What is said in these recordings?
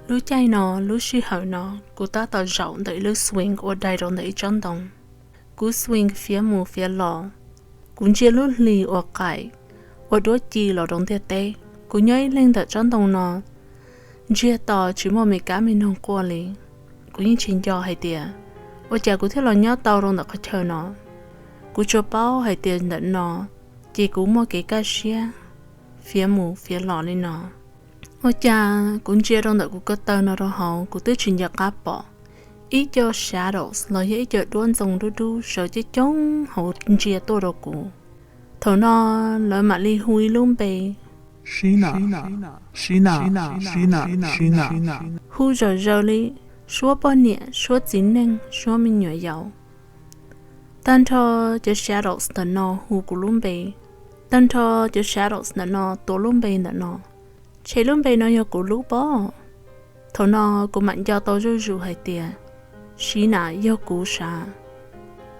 Lub caij no, lub sij hawm no, kuv tab tom zaum ntawm ib lub swing uas dai rau ntawm ib tsob ntoo. Kuv swing fiav mus fiav los, kuv ntsia lub hli uas qaim, ua duab ci los rau ntiaj teb. Kuv nyob ib leeg ntawm tsob ntoo no, ntsiag to tsis muaj me kab me noog quaj li. Kuv yeej tsis nco hais tias ua cas kuv thiaj los nyob tau rau ntawm qhov chaw no. Kuv tsuas paub hais tias ntawm no ces kuv muaj kev kaj siab fiav mus fiav los li no. Ua cas kuv ntsia rau ntawm kuv ko taw no rau hauv, kuv twb tsis nco qab pom ib co shadows los yog ib co duab ntxoo dub dub sawv coob coob hauv ntsia tuaj rau kuv. Thaum no lawv mam li hu ib lub npe, Sib nam, sib nam, sib nam, sib nam. Hu zom zaws li suab poj niam, suab txiv neej, suab me nyuam yaus. Tag nrho cov shadows ntawm no hu kuv lub npe. Tag nrho cov shadows ntawm no tuav lub npe ntawm no. Ntshe lub npe no yog kuv lub pob. Thaum no kuv mam nco tau zuj zus hais tias, sib nam, yog kuv sav.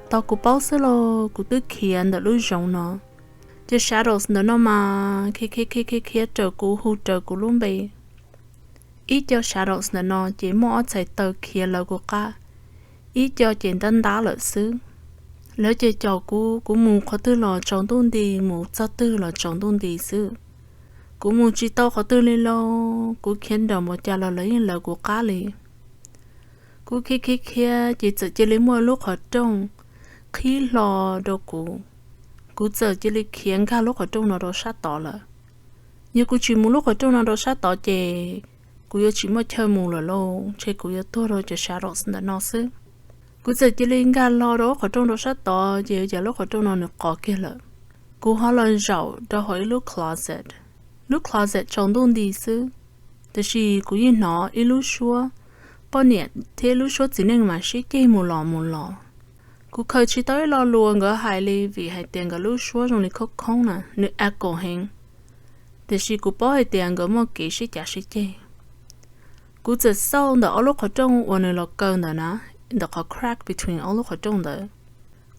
Tos kuv paub xwb los kuv twb khiav ntawm lub zoov no. Cov shadows ntawm no mas khiav khiav khiav khiav khiav raws kuv, hu raws kuv lub npe. Ib co shadows ntawm no ces muaj ob txhais taw khiav lawv kuv qab, ib co ces ntab ntab lawm xwb. Lawv ces caum kuv, kuv mus qhov twg los tsaus ntuj nti, mus txog twg los tsaus ntuj nti xwb. Kuv mus tsis tau qhov twg li lauj, kuv khiav nraum npaum cas los lawv yeej lawv kuv qab li. Kuv khiav khiav khiav ces txawm cia li muaj lub qhov rooj qhib hlo rau kuv. Kuv txawm cia li khiav nkag lub qhov rooj no rau sab tod lawm. Yog kuv tsis mus lub qhov rooj no rau sab tod ces kuv yuav tsis muaj chaw mus lawm lauj, ntshe kuv yuav tuag rau cov shadows ntawm no xwb. Kuv txawm cia li nkag hlo rau lub qhov rooj rau sab tod ces ua cas lub qhov rooj no nws qov kiag lawm. Kuv ho los zaum rau hauv ib lub closet. Lub closet tsaus ntuj nti xwb, tiam sis kuv yeej hnov ib lub suab poj niam thiab ib lub suab txiv neej mas sib ceg mus los mus los. Kuv khaws tsis tau ib lo lus uas nkawd hais li vim hais tias nkawd lub suab zoo li khoob khoob na, nws echo heev. Tiam sis kuv paub hais tias nkawd muaj kev sib cav sib ceg. Kuv txawm xauj ntawm ob lub qhov rooj uas nws los kaw ntawd na, ntawm qhov crack between ob lub qhov rooj ntawd.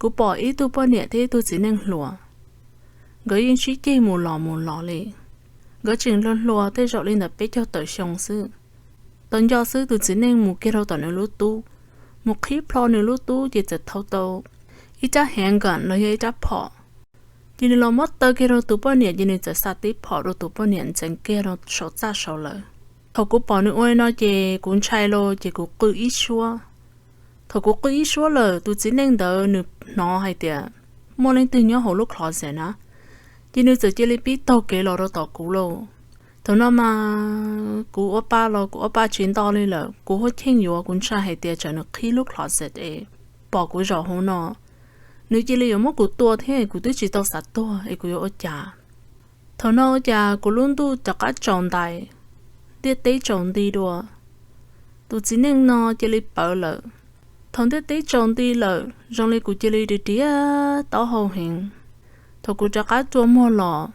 Kuv pom ib tug poj niam thiab ib tug txiv neej hluas, nkawd yeej sib ceg mus los mus los li. Nkawd tseem hluas hluas tej zaum li ntawm peb caug tawm xyoo xwb. Tau nco xwb tus txiv neej mus kiag rau tom nws lub tub, mus qhib plho nws lub tub ces txawm thau tau ib rab handgun los yog ib rab phom. Ces nws los muab taw kiag rau tus poj niam ces nws txawm xa tib phom rau tus poj niam ntxeev kiag rau saum txaj saud lawm. Thaum kuv pom nws ua li no ces kuv ntshai los ces kuv qw ib suab. Thaum kuv qw ib suab lawm tus txiv neej ntawd nws hnov hais tias muaj leej twg nyob hauv lub closet na, ces nws txawm cia li pib taug kev los rau tom kuv lauj. Thaum no mas kuv ua pa los kuv ua pa tsis nto li lawm, kuv hua cheej yuav, kuv ntshai hais tias tsam nws qhib lub closet es pom kuv zaum hauv no, nws cia li yuav muab kuv tua thiab kuv twb tsis tau xav tuag es kuv yuav ua cas. Thaum no ua cas kuv lub ntuj rov qab tsaus ntais, ntiaj teb tsaus nti dua. Tus txiv neej no cia li pawv lawm. Thaum ntiaj teb tsaus nti lawm zoo li kuv cia li riam riam taub hau heev. Thaum kuv rov qab rua muag los,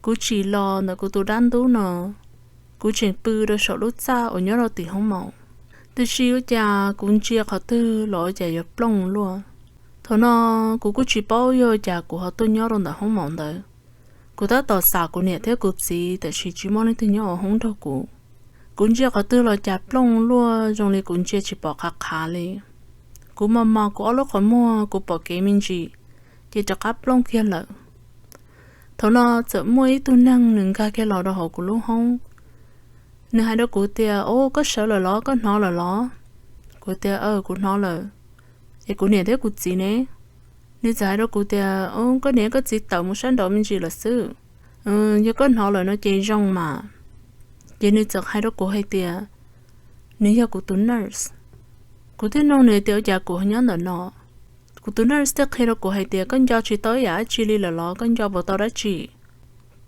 kuv tsim los ntawm kuv tus dab ntub no, kuv tseem pw rau saum lub txaj uas nyob rau tim hoob maum. Tiam sis ua cas kuv ntsia qhov twg los ua cas yuav plooj luaj. Thaum no kuv kuj tsis paub yog ua cas kuv ho tuaj nyob rau ntawm hoob maum ntawd. Kuv tab tom xam kuv niam thiab kuv txiv tiam sis tsis muaj leej twg nyob hauv hoob nrog kuv. Kuv ntsia qhov twg los cas plooj luaj zoo li kuv ntsia tsis pom qhov qhav li. Kuv mos mos kuv ob lub qhov muag kuv pom kev me ntsis, ces rov qab plooj kiag lawm. Thaum no txawm muaj ib tug neeg nws nkag kiag los rau hauv kuv lub hoob. Nws hais rau kuv tias, Au, koj sawv lawm los? Koj hnov lawm los? Kuv tias, Aw, kuv hnov lawm. Es kuv niam thiab kuv txiv ne? Nws txawm hais rau kuv tias, Au, koj niam koj txiv tawm mus sab nraud me ntsis lawm xwb. Yog koj hnov lawm no ces zoo mas. Ces nws txawm hais rau kuv hais tias nws yog kuv tus nurse. Kuv thiaj nug nws tias, Ua cas kuv nyob ntawm no? Kuv tus nurse thiaj qhia rau kuv hais tias, Koj nco tsis tau ib yam dab tsi li lawm los? Koj nco puas tau dab tsi?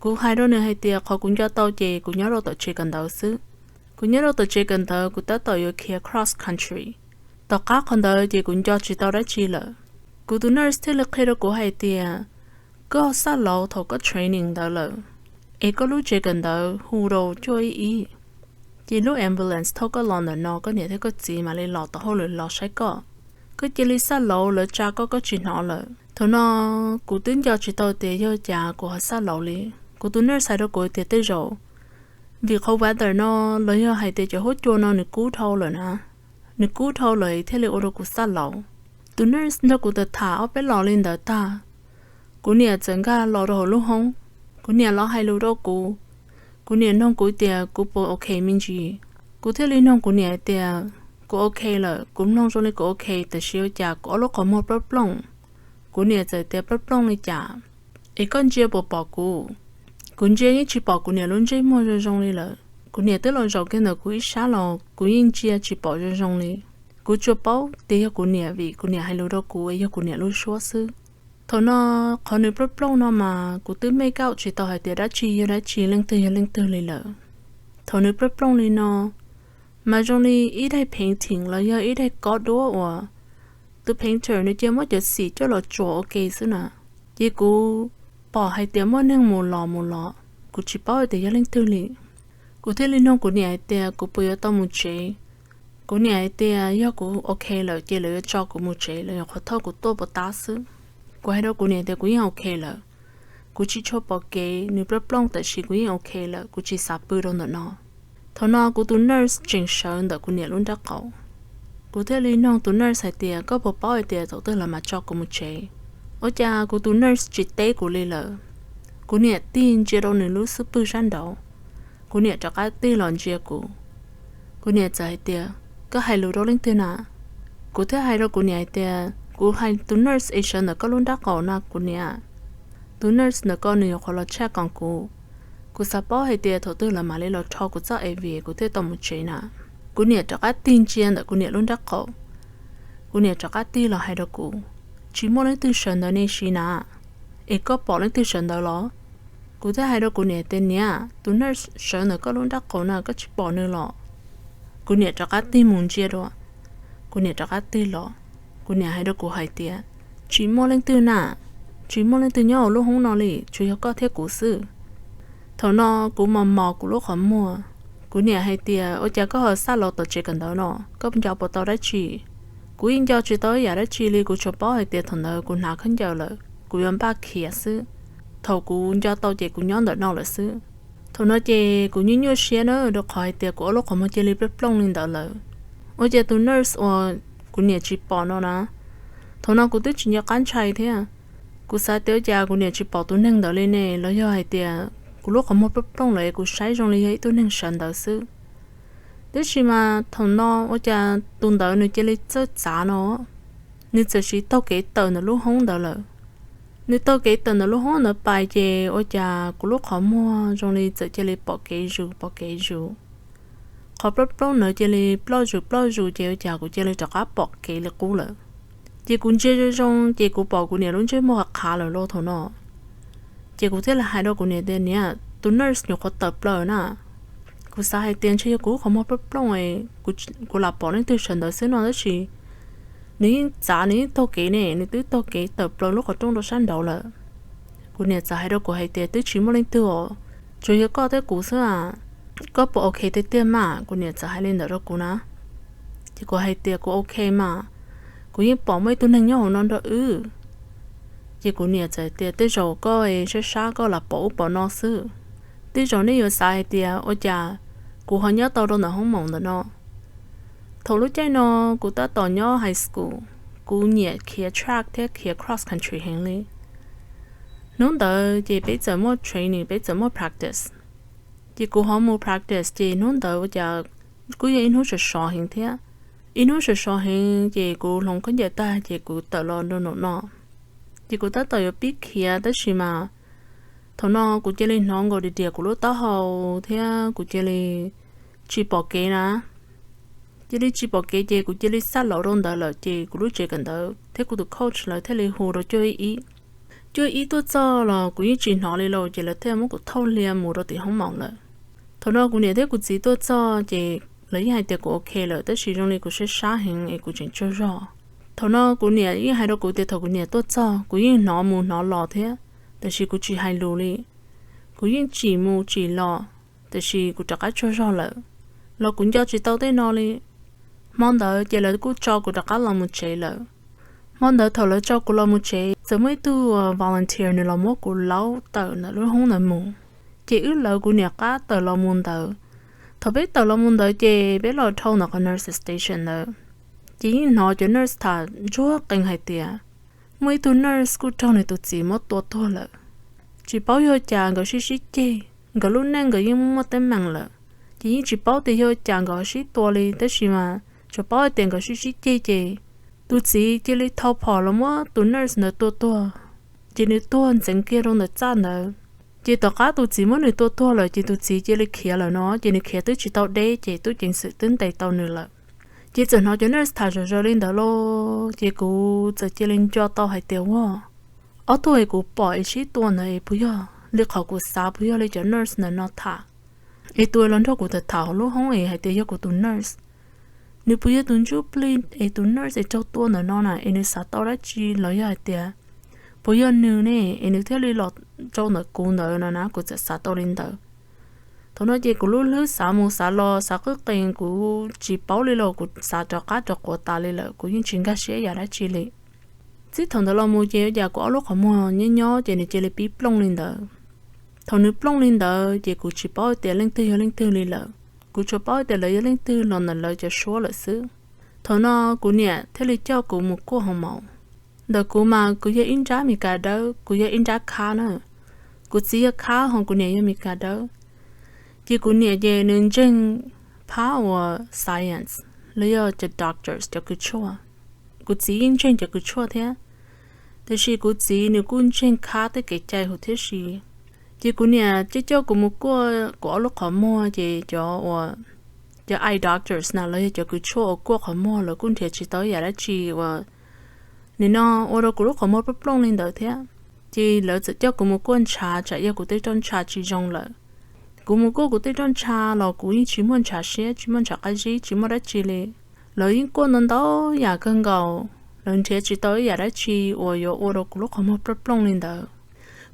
Kuv hais rau nws hais tias, Qhov kuv nco tau ces kuv nyob rau tom tsev kawm ntawv xwb. Kuv nyob rau tom tsev kawm ntawv, kuv tab tom yuav khiav cross country. Tom qab qhov ntawd ces kuv nco tsis tau dab tsi lawm. Kuv tus nurse thiaj li qhia rau kuv hais tias, Koj xaj lauv thaum koj training ntawd lawm, es koj lub tsev kawm ntawv hu rau cuaj ib ib, ces lub ambulance thauj koj los ntawm no, koj niam thiab koj txiv mam li los tom hauj lwm los saib koj. Koj cia li xaj lauv, lawv tsa koj koj tsis hnov lawm. Thaum no kuv twb nco tsis tau tias yog cas kuv ho xaj lauv li. Kuv tus nurse hais rau kuv tias, Tej zaum Vim qhov weather no los yog hais tias cov huab cua no nws kub dhau lawm na, nws kub dhau lawm thiaj li ua rau kuv xab laus. Tus nurse nrog kuv tham ob peb los li ntawd tag, kuv niam txawm nkag los rau hauv lub hoob. Kuv niam los hais lus rau kuv, kuv niam nug kuv tias kuv puas ok me ntsis. Kuv thiaj li nug kuv niam hais tias, kuv ok lawm, kuv mloog zoo li kuv ok, tiam sis ua cas kuv ob lub qhov muag plooj plooj. Kuv niam txawm tias, plooj plooj li cas? Es koj ntsia puas pom kuv? Kuv ntsia yeej tsis pom kuv niam lub ntsej muag zoo zoo li lawm. Kuv niam twb los zaum kiag ntawm kuv ib sab los kuv yeej ntsia tsis pom zoo zoo li. Kuv tsuas paub tias yog kuv niam vim kuv niam hais lus rau kuv es yog kuv niam lub suab xwb. Thaum no qhov nws plooj plooj no mas kuv twb make out tsis tau hais tias dab tsi yog dab tsi, leej twg yog leej twg li lawm. Thaum nws plooj plooj li no mas zoo li ib daim painting los yog ib daim kob duab uas tus painter nws cia muab cov xim coj los tsuam ua ke xwb na. Ces kuv pom hais tias muaj neeg mus los mus los, kuv tsis paub hais tias yog leej twg li. Kuv thiaj li nug kuv niam hais tias kuv puas yuav tau mus tsev. Kuv niam hais tias yog kuv ok lawm ces lawv yuav tso kuv mus tsev, lawv nyuam qhuav thauj kuv tuaj puas tab xwb. Kuv hais rau kuv niam tias kuv yeej ok lawm, kuv tsis tshua pom kev, nws plooj plooj tab sis kuv yeej ok lawm, kuv tsis xav pw rau ntawm no. Thaum no kuv tus nurse tseem sawv ntawm kuv niam lub nrab qaum. Kuv thiaj li nug tus nurse hais tias koj puas paub hais tias thaum twg lawv mam tso kuv mus tsev? Ua cas kuv tus nurse tsis teb kuv li lawm. Kuv niam tig ntsia rau nws lub xub pwg sab nraud. Kuv niam rov qab tig los ntsia kuv. Kuv niam txawm hais tias, koj hais lus rau leej twg na? Kuv thiaj hais rau kuv niam hais tias, kuv hais tus nurse es sawv ntawm koj lub nrab qaum no kuv niam. Tus nurse ntawm ko nws nyuam qhuav los check on kuv. Kuv xav paub hais tias thaum twg lawv mam li los rho kuv txoj I V kuv thiaj tau mus tsev na. Kuv niam rov qab tig ntsia ntawm kuv niam lub nrab qaum. Kuv niam rov qab tig los hais rau kuv, tsis muaj leej twg sawv ntawd ne si na. Es koj pom leej twg sawv ntawd los? Kuv thiaj hais rau kuv niam tias, niam, tus nurse sawv ntawm koj lub nrab qaum na, koj tsis pom nws los? Kuv niam rov qab tig mus ntsia dua. Kuv niam rov qab tig los. Kuv niam hais rau kuv hais tias, tsis muaj leej twg na, tsis muaj leej twg nyob hauv lub hoob no li, tsuas yog koj thiab kuv xwb. Thaum no kuv mos mos kuv lub qhov muag. Kuv niam hais tias, ua cas koj ho xaj los tom tsev kawm ntawv no, koj nco puas tau dab tsi? Kuv yeej nco tsis tau ib yam dab tsi li, kuv tsuas paub hais tias thaum ntawd kuv hnav khaub ncaws lawm, kuv yuav npaj khiav xwb. Thaum kuv nco tau ces kuv nyob ntawm no lawm xwb. Thaum no ces kuv nyuaj nyuaj siab na, rau qhov hais tias kuv ob lub qhov muag cia li plooj plooj li ntawd lawm. Ua cas tus nurse uas kuv niam tsis pom no na, thaum no kuv twb tsis nco qab ntshai thiab. Kuv xav tias ua cas kuv niam tsis pom tus neeg ntawd li ne, los yog hais tias kuv lub qhov muag plooj plooj lawm es kuv saib zoo li yog ib tug neeg sawv ntawd xwb. Tiam sis mas thaum no ua cas tus ntawd nws cia li txawj txav no, nws txawm sim taug kev tawm ntawm lub hoob ntawd lawm. Nws taug kev tawm ntawm lub hoob ntawd pais ces ua cas kuv lub qhov muag zoo li txawm cia li pom kev zus pom kev zus. Qhov plooj plooj ntawd cia li ploj zus ploj zus ces ua cas kuv cia li rov qab pom kev li qub lawm. Ces kuv ntsia zoo zoo ces kuv pom kuv niam lub ntsej muag qhav qhav lawm lauj thaum no. Ces kuv thiaj li hais rau kuv niam tias, niam, tus nurse nyuam qhuav tawm plaws na. Kuv xav hais tias ntshe yog kuv lub qhov muag plooj plooj, kuv lam pom leej twg sawv ntawd xwb no, tab sis nws yeej txav, nws yeej taug kev ne, nws twb taug kev tawm plaws lub qhov rooj rau sab nraud lawm. Kuv niam txawm hais rau kuv hais tias, twb tsis muaj leej twg os, tsuas yog koj thiab kuv xwb a, koj puas ok tiag tiag mas? Kuv niam txawm hais li ntawd rau kuv na. Ces kuv hais tias kuv ok mas, kuv yeej pom muaj ib tug neeg nyob hauv no nrog wb. Ces kuv niam txawm tias, tej zaum koj sab sab koj lam pom ub pom no xwb. Tej zaum nej yuav xav hais tias ua cas kuv ho nyob tau rau ntawm hoob maum ntawm no. Thaum lub caij no kuv tab tom nyob high school, kuv nyiam khiav track thiab khiav cross country heev li. Hnub ntawd ces peb txawm muaj training, peb txawm muaj practice. Ces kuv ho mus practice ces hnub ntawd ua cas kuj yog ib hnub sov sov heev thiab. Ib hnub sov sov heev ces kuv hloov khaub ncaws tag ces kuv tawm los rau nraum no. Ces kuv tab tom yuav pib khiav tab sis mas thaum no kuv cia li hnov nkaus tias kuv lub taub hau thiab kuv cia li tsis pom kev na. Cia li tsis pom kev ces kuv cia li xaj laus rau ntawd lawm ces kuv lub tsev kawm ntawv thiab kuv tus coach lawv thiaj li hu rau cuaj ib ib. Cuaj ib ib tuaj txog los kuv yeej tsis hnov li lauj, ces lawv thiaj muab kuv thauj hlo mus rau tim hoob maum lawm. Thaum no kuv niam thiab kuv txiv tuaj txog ces lawv yeej hais tias kuv ok lawm, tab sis zoo li kuv sab sab heev es kuv tseem tsaug zog. Thaum no kuv niam yeej hais rau kuv tias thaum kuv niam tuaj txog kuv yeej hnov mus hnov los thiab, tab sis kuv tsis hais lus li. Kuv yeej tsim mus tsim los, tab sis kuv rov qab tsaug zog lawm, los kuv nco tsis tau tej no li. Hmo ntawd ces lawv kuj tso kuv rov qab los mus tsev lawm. Hmo ntawd thaum lawv tso kuv los mus tsev, txawm muaj ib tug volunteer nws los muab kuv laub tawm ntawm lub hoob ntawd mus. Ces wb lawv kuv niam qab tawm los mus ntawd. Thaum peb tawm los mus ntawd ces peb los dhau ntawm qhov nurses station ntawd, ces yeej hnov cov nurse tham ntsuag qees hais tias muaj ib tug nurse kuj raug nws tus txiv muab tua tuag lawm. Tsis paub yog cas nkawd sib sib ceg, nkawd lub neej nkawd yeej muaj teeb meem lawm, ces yeej tsis paub tias yog cas nkawd sib tua li, tab sis mas tsuas paub hais tias nkawd sib sib ceg ces tus txiv cia li thau phom los muab tus nurse ntawd tua tuag, ces nws tuag ntxeev kiag rau ntawm txaj ntawd. Ces tom qab tus txiv muab nws tua tuag lawm ces tus txiv cia li khiav lawm no, ces nws khiav twb tsis tau deb ces tub ceev xwm twb ntes tau nws lawm. Ces txawm hnov cov nurse tham zom zaws li ntawd lauj, ces kuv txawm cia li nco tau hais tias ua ob tug es kuv pom es sib tua ntawd es puas yog li qhov kuv xav, puas yog li cov nurse ntawm no tham, es tus los nrog kuv tham tham hauv lub hoob es hais tias yog kuv tus nurse, nws puas yog tus ntsuj plig es tus nurse es raug tua ntawm no na, es nws xav tau dab tsi los yog hais tias puas yog nws ne es nws thiaj li los rau ntawm kuv ntawd no na, kuv txawm xav tau li ntawd. Thaum no ces kuv lub hlwb xav mus xav los xav qwb qees, kuv tsis paub li los kuv xav rov qab rov quav tas li lawm, kuv yeej tsis nkag siab yam dab tsi li. Txij thaum ntawd los mus ces ua cas kuv ob lub qhov muag nyob nyob ces nws cia li pib plooj li ntawd. Thaum nws plooj li ntawd ces kuv tsis paub tias leej twg yog leej twg li lawm, kuv tsuas paub tias lawv yog leej twg los ntawm lawv cov suab lawm xwb. Thaum no kuv niam thiaj li coj kuv mus kuaj hoo maum. Ntawm kuv mas kuv yog ib nrab Mes Kas dawb, kuv yog ib nrab khab na. Kuv txiv yog khab ho kuv niam yog Mes Kas dawb. Ces kuv niam ces nws ntseeg phab uas science los yog cov doctors cov kws tshuaj. Kuv txiv yeej ntseeg cov kws tshuaj thiab, tiam sis kuv txiv nws kuj ntseeg khab tej kev cai huv thiab si. Ces kuv niam coj coj kuv mus kuaj kuv ob lub qhov muag ces cov uas cov eye doctors na los yog cov kws tshuaj uas kuaj qhov muag lawv kuj nrhiav tsis tau ib yam dab tsi uas nim no ua rau kuv lub qhov muag plooj plooj li ntawd thiab. Ces lawv txawm coj kuv mus kuaj ntshav, tsam yog kuv tej roj ntsha tsis zoo lawm. Kuv mus kuaj kuv tej roj ntsha los kuv yeej tsis muaj ntshav siab, tsis muaj ntshav qab zib, tsis muaj dab tsi li. Lawv yeej kuaj ntau ntau yam kawg nkaus, lawv nrhiav tsis tau ib yam dab tsi uas yuav ua rau kuv lub qhov muag plooj plooj li ntawd.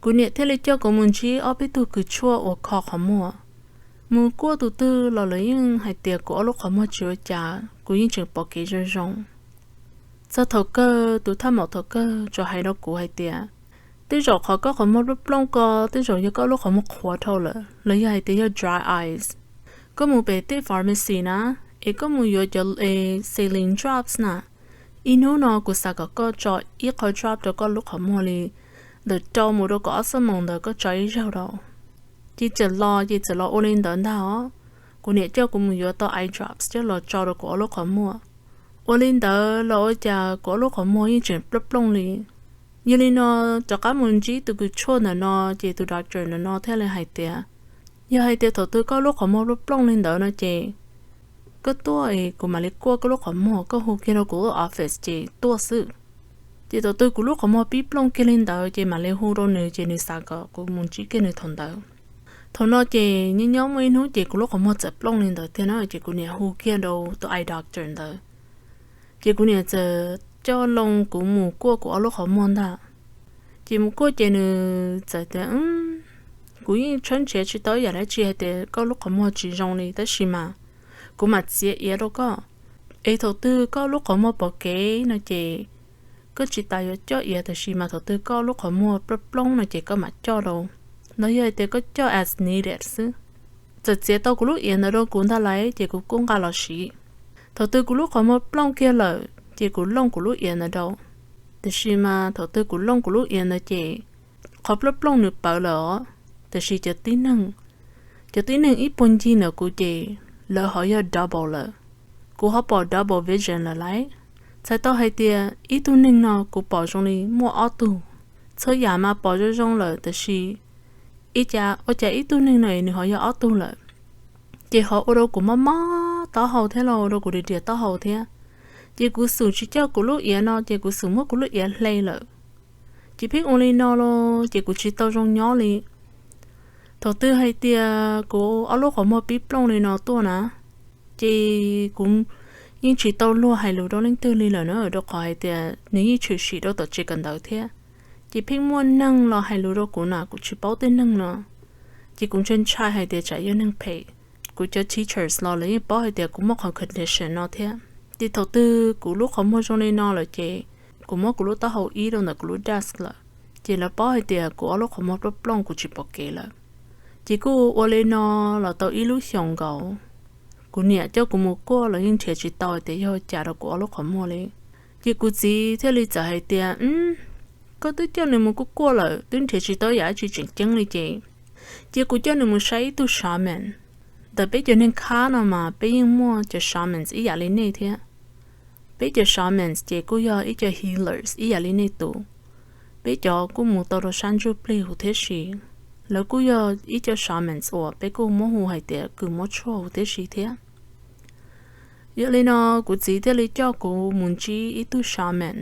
Kuv niam thiaj li coj kuv mus ntsib ob peb tug kws tshuaj uas kho qhov muag. Mus kuaj tus twg los lawv yeej hais tias kuv ob lub qhov muag tsis ua cas, kuv yeej tseem pom kev zoo zoo. Txog thaum kawg tus thaj maum thaum kawg tsuas hais rau kuv hais tias, tej zaum qhov koj qhov muag plooj plooj ko tej zaum yog koj lub qhov muag qhuav dhau lawm los yog hais tias yog dry eyes. Koj mus pem tej pharmacy na, es koj mus yuav cov saline drops na. Ib hnub no kuv xav kom koj tso ib qho drop rau koj lub qhov muag li ntawm rau mus rau kaum ob xuab moos ntawd koj tso ib zaug rau. Ces txawm los ces txawm los ua li ntawd ntag os. Kuv niam coj kuv mus yuav tau eye drops coj los tso rau kuv ob lub qhov muag. Ua li ntawd los ua cas kuv ob lub qhov muag yeej tseem plooj plooj li. Yog li no, rov qab mus ntsib tus kws tshuaj ntawm no, ces tus doctor ntawm no thiaj li hais tias, yog hais tias thaum twg koj lub qhov muag plooj plooj li ntawd no ces koj tuaj es kuv mam li kuaj koj lub qhov muag, koj hu kiag rau kuv lub office ces tuaj xwb. Ces thaum twg kuv lub qhov muag pib plooj kiag li ntawd ces mam li hu rau nws, ces nws xav kom kuv mus ntsib kiag nws thaum ntawd. Thaum no ces nyob nyob muaj ib hnub ces kuv lub qhov muag txawm plooj li ntawd thiab na, ces kuv niam hu kiag rau tus eye doctor ntawd. Ces kuv niam txawm coj loo kuv mus kuaj kuv ob lub qhov muag ntag. Ces mus kuaj ces nws txawm tias, kuv yeej tshawb nrhiav tsis tau ib yam dab tsi hais tias koj lub qhov muag tsis zoo li, tab sis mas kuv mam txiav iav rau koj. Es thaum twg koj lub qhov muag pom kev no ces koj tsis tas yuav coj iav, tab sis mas thaum twg koj lub qhov muag plooj plooj no ces koj mam coj rau, los yog hais tias koj coj as needed xwb. Txawm txiav tau kuv lub iav ntawd rau kuv ntag lauj, ces kuv kuj nqa los siv. Thaum twg kuv lub qhov muag plooj kiag lawm ces kuv looj kuv lub iav ntawd rau. Tiam sis mas thaum twg kuv looj kuv lub iav ntawd ces qhov plooj plooj nws pawv lawm os. Tiam sis cov tib neeg, cov tib neeg ib puag ncig ntawm kuv ces lawv ho yog double lawm. Kuv ho pom double vision lawm lauj. Txhais tau hais tias ib tug neeg no kuv pom zoo li muaj ob tug. Txhua yam mas pom zoo zoo lawm, tiam sis ib cas ua cas ib tug neeg no nws ho yog ob tug lawm. Ces ho ua rau kuv mob mob taub hau thiab los ua rau kuv riam riam taub hau thiab. Ces kuv xum tsis coj kuv lub iav no ces kuv xum muab kuv lub iav hle lawm. Ces pheej ua li no los ces kuv tsis tau zoo nyob li. Thaum twg hais tias kuv ob lub qhov muag pib plooj li no tuaj na, ces kuv yeej tsis tau luag hais lus rau leej twg li lawm na, rau qhov hais tias nws yeej tshwm sim rau tom tsev kawm ntawv thiab. Ces pheej muaj neeg los hais lus rau kuv na, kuv tsis paub tej neeg no. Ces kuv ntshai ntshai hais tias tsam yog neeg phem. Kuv cov teachers los lawv yeej paub hais tias kuv muaj qhov condition no thiab. Ces thaum twg kuv lub qhov muag zoo li no lawm ces kuv muab kuv lub taub hau ib rau ntawm kuv lub desk lawm, ces lawv paub hais tias kuv ob lub qhov muag plooj plooj kuv tsis pom kev lawm. Ces kuj ua li no los tau ib lub xyoos nkaus, kuv niam coj kuv mus kuaj los yeej nrhiav tsis tau tias yog cas rau kuv ob lub qhov muag li. Ces kuv txiv thiaj li txawm hais tias, Koj twb coj nws mus kuaj kuaj lawm twb nrhiav tsis tau yam dab tsi tseem ceeb li ces cia kuv coj nws mus saib ib tug shaman. Ntawm peb cov neeg khab no mas peb yeej muaj cov shamans ib yam li nej thiab. Peb cov shamans ces kuj yog ib co healers ib yam li nej tus. Peb cov kuj mus tau rau sab ntsuj plig huv thiab si. Lawv kuj yog ib co shamans uas peb kuj muab hu hais tias kws muab tshuaj huv thiab si thiab. Yog li no, kuv txiv thiaj li coj kuv mus ntsib ib tug shaman.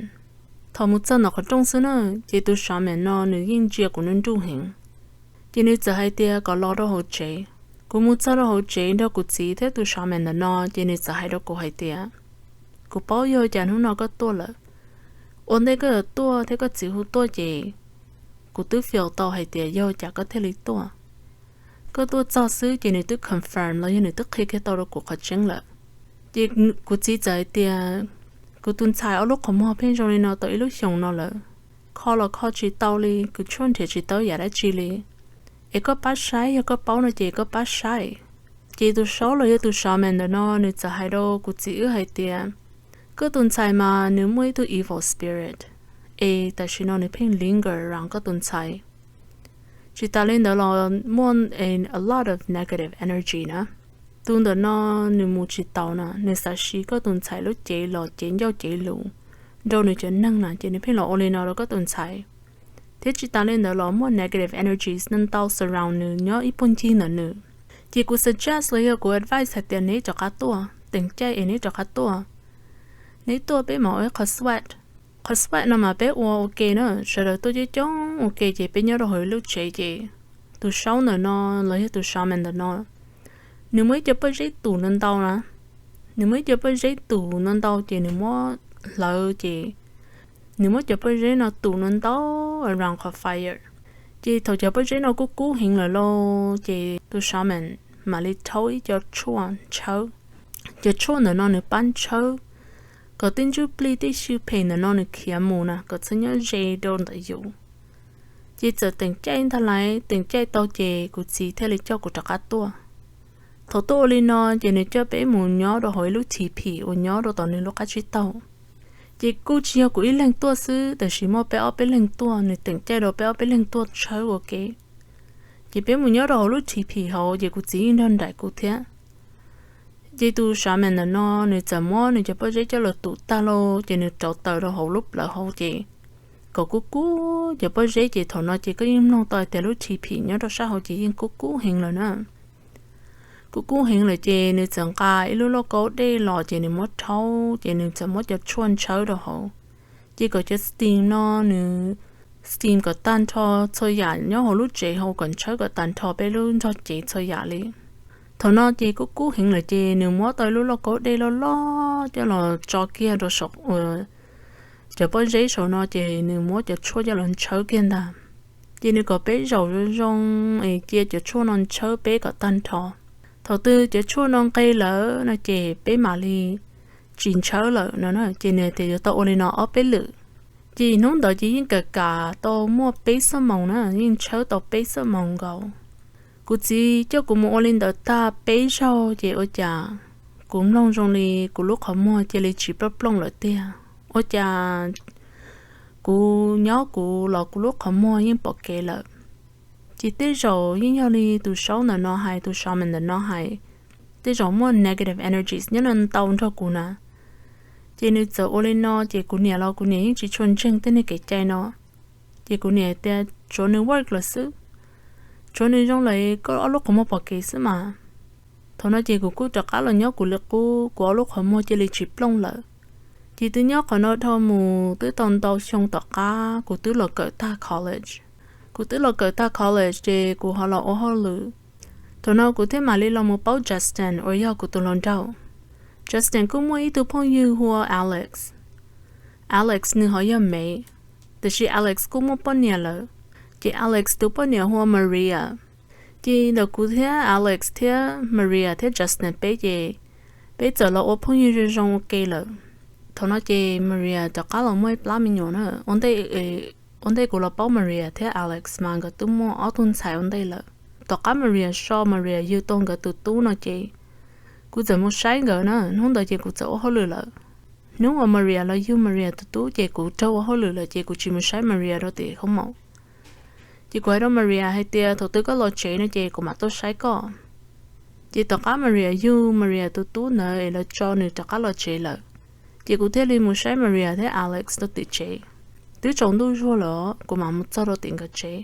Thaum mus txog ntawm qhov rooj xwb na, ces tus shaman no nws yeej ntsia kuv nruj nruj heev. Ces nws txawm hais tias kom los rau hauv tsev. Kuv mus txog rau hauv tsev nrog kuv txiv thiab tus shaman ntawm no, ces nws txawm hais rau kuv hais tias, Kuv paub yog cas hnub no koj tuaj lawm. Ua ntej koj yuav tuaj thiab koj txiv hu tuaj ces kuv twb feel tau hais tias yog cas koj thiaj li tuaj. Koj tuaj txog xwb ces nws twb confirm los yog nws twb qhia kiag tau rau kuv qhov tseeb lawm. Ces kuv txiv txawm hais tias, Kuv tus ntxhais ob lub qhov muag pheej zoo li no tau ib lub xyoos no lawm. Kho los kho tsis tau li, kws tshuaj nrhiav tsis tau yam dab tsi li. Es koj pab saib, yog koj paub no ces koj pab saib. Ces tus saub los yog tus shaman ntawm no nws txawm hais rau kuv txiv wb hais tias, Koj tus ntxhais mas nws muaj ib tug evil spirit, es tam sim no nws pheej linger around koj tus ntxhais. Tsis tas li ntawd los muaj a lot of negative energy na. Tus ntawm no nws mus tsis taus na, nws xav siv koj tus ntxhais lub cev los cev ncauj cev lus rau nws cov neeg na, ces nws pheej los ua li no rau koj tus ntxhais. Thiab tsis tas li ntawd los muaj negative energies ntau surround nws nyob ib puag ncig ntawm nws. Ces kuv suggest los yog kuv advice hais tias neb rov qab tuaj, teem caij es neb rov qab tuaj. Neb tuaj peb mam ua ib qho sweat. Qhov sweat no mas peb ua ua ke na, sawv daws tuaj coob coob ua ke ces peb nyob rau hauv ib lub tsev ces tus saub ntawm no los yog tus shaman ntawm no, nws muaj ib co pob zeb tus ntau ntau na. Nws muaj ib co pob zeb tus ntau ntau ces nws muab hlawv ces nws muab cov pob zeb no tus ntau ntau around qhov fire. Ces thaum cov pob zeb no kub kub heev lawm lauj, ces tus shaman mam li rhaub ib co tshuaj ntshawb. Cov tshuaj ntawm no nws pab ntshawb kom tej ntsuj plig tej xyw phem ntawm no nws khiav mus na, kom txhob nyob ze rau ntawm yus. Ces txawm teem caij ntag lauj, teem caij tau ces kuv txiv thiaj li coj kuv rov qab tuaj. Thaum tuaj ua li no ces nws coj peb mus nyob rau hauv ib lub T P uas nyob rau tom nws lub qab tsib taug. Ces kuj tsis yog kuv ib leeg tuaj xwb, tab sis muaj peb ob peb leeg tuaj, nws teem caij rau peb ob peb leeg tuaj tshawb ua ke. Ces peb mus nyob rau hauv lub T P hauv ces kuv txiv yeej nrog nraim kuv thiab. Ces tus shaman ntawm no nws txawm muab nws cov pob zeb coj los tus tag lauj, ces nws rauv taws rau hauv lub plawv hauv ces kom kub kub cov pob zeb, ces thaum no ces koj yeej mloog tau tias lub T P nyob rau sab hauv ces yeej kub kub heev lawm na. Kub kub heev lawm ces nws txawm nqa ib lub lauj kaub dej los ces nws muab rhaub, ces nws txawm muab cov tshuaj ntshawb rau hauv. Ces kom cov steam no nws steam kom tag nrho txhua yam nyob hauv lub tsev hauv, kom ntshawb kom tag nrho peb lub nrog cev txhua yam li. Thaum no ces kub kub heev lawm ces nws muab tau ib lub lauj kaub dej loj loj coj los tso kiag rau saum cov pob zeb saum no, ces nws muab cov tshuaj coj los ntshawb kiag ntag. Ces nws kom peb zaum zoo zoo es cia cov tshuaj no ntshawb peb kom tag nrho. Thaum twg cov tshuaj no nqes lawm no ces peb mam li tsis ntshawb lawm no na. Ces nws tias yuav tau ua li no ob peb lwm. Ces hnub ntawd ces yeej kam kam tau muaj peb xuab moos na, yeej ntshawb tau peb xuab moos nkaus. Kuv txiv coj kuv mus ua li ntawd tag peb zaug ces ua cas kuv mloog zoo li kuv lub qhov muag cia li tsis plooj plooj lawm tiag. Ua cas kuv nyob kuv los kuv lub qhov muag yeej pom kev lawm. Ces tej zaum yeej yog li tus saub ntawm no hais, tus shaman ntawm no hais, tej zaum muaj negative energies nyob no ntau nrog kuv na. Ces nws txawm ua li no ces kuv niam los kuv niam yeej tsis tshua ntseeg tej niag kev cai no. Ces kuv niam tias tsuav nws work lawm xwb, tsuav nws zoo lawm koj ob lub qhov muag pom kev xwb mas. Thaum no ces kuv kuj rov qab los nyob kuv li qub, kuv ob lub qhov muag cia li tsis plooj lawm. Ces twb nyob qhov no dhau mus twb tau ntau xyoo tom qab kuv twb los kawm tag college. Kuv twb los kawm tag college ces kuv ho los ua hauj lwm. Thaum no kuv thiaj mam li los mus paub Justin uas yog kuv tus hluas nraug. Justin kuj muaj ib tug phooj ywg hu ua Alex. Alex nws ho yog Mev, tiam sis Alex kuj muaj poj niam lawm. Ces Alex tus poj niam hu ua Maria. Ces ntawm kuv thiab Alex thiab Maria thiab Justin peb ces peb txawm los ua phooj ywg zoo zoo ua ke lawm. Thaum no ces Maria rov qab los muaj ib plab me nyuam na. Ua ntej, ua ntej kuv los paub Maria thiab Alex mas nkawd twb muaj ob tug ntxhais ua ntej lawm. tom qab Maria so Maria yug tau nkawd tus tub no ces kuv txawm mus saib nkawd na, hnub ntawd ces kuv txawm ua hauj lwm lawm. Hnub uas Maria los yug Maria tus tub ces kuv raug ua hauj lwm lawm ces kuv tsis mus saib Maria rau tim khoob maum. Ces kuv hais rau Maria hais tias thaum twg koj los tsev no ces kuv mam tuaj saib koj. Ces tom qab Maria yug Maria tus tub ntawd es lawv tso nws rov qab los tsev lawm, ces kuv thiaj li mus saib Maria thiab Alex rau tim tsev. Twb tsaus ntuj zuag lawm kuv mam mus txog rau tim nkawd tsev.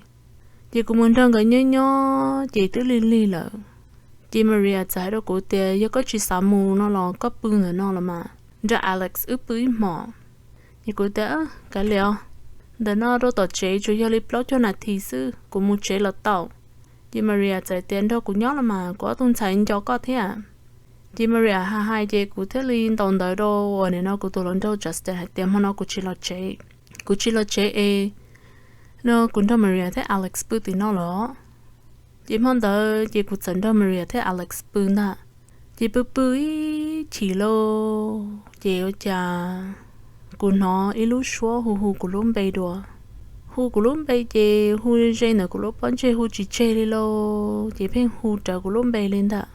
Ces kuv mus nrog nkawd nyob nyob ces twb lig lig lawm. Ces Maria txawm hais rau kuv tias yog koj tsis xav mus no los koj pw ntawm no los mas nrog Alex wb pw ib hmos. Ces kuv tias kav liam os, ntawm no rau tom tsev tsuas yog li plaub caug nas this xwb kuv mus tsev los tau. Ces Maria txawm tias nrog kuv nyob los mas kuv ob tug ntxhais nco koj thiab. Ces Maria hais hais ces kuv thiaj li ntaus ntawv rau uas nim no kuv tus hluas nraug Justin hais tias hmo no kuv tsis los tsev, kuv tsis los tsev es no kuv nrog Maria thiab Alex pw tim no los. Ces hmo ntawd ces kuv txawm nrog Maria thiab Alex pw ntag. Ces pw pw ib chim lauj ces ua cas kuv hnov ib lub suab hu hu kuv lub npe dua. Hu kuv lub npe ces hu ze ntawm kuv lub pob ntseg hu tsis tseg li lauj, ces pheej hu rawv kuv lub npe li ntag.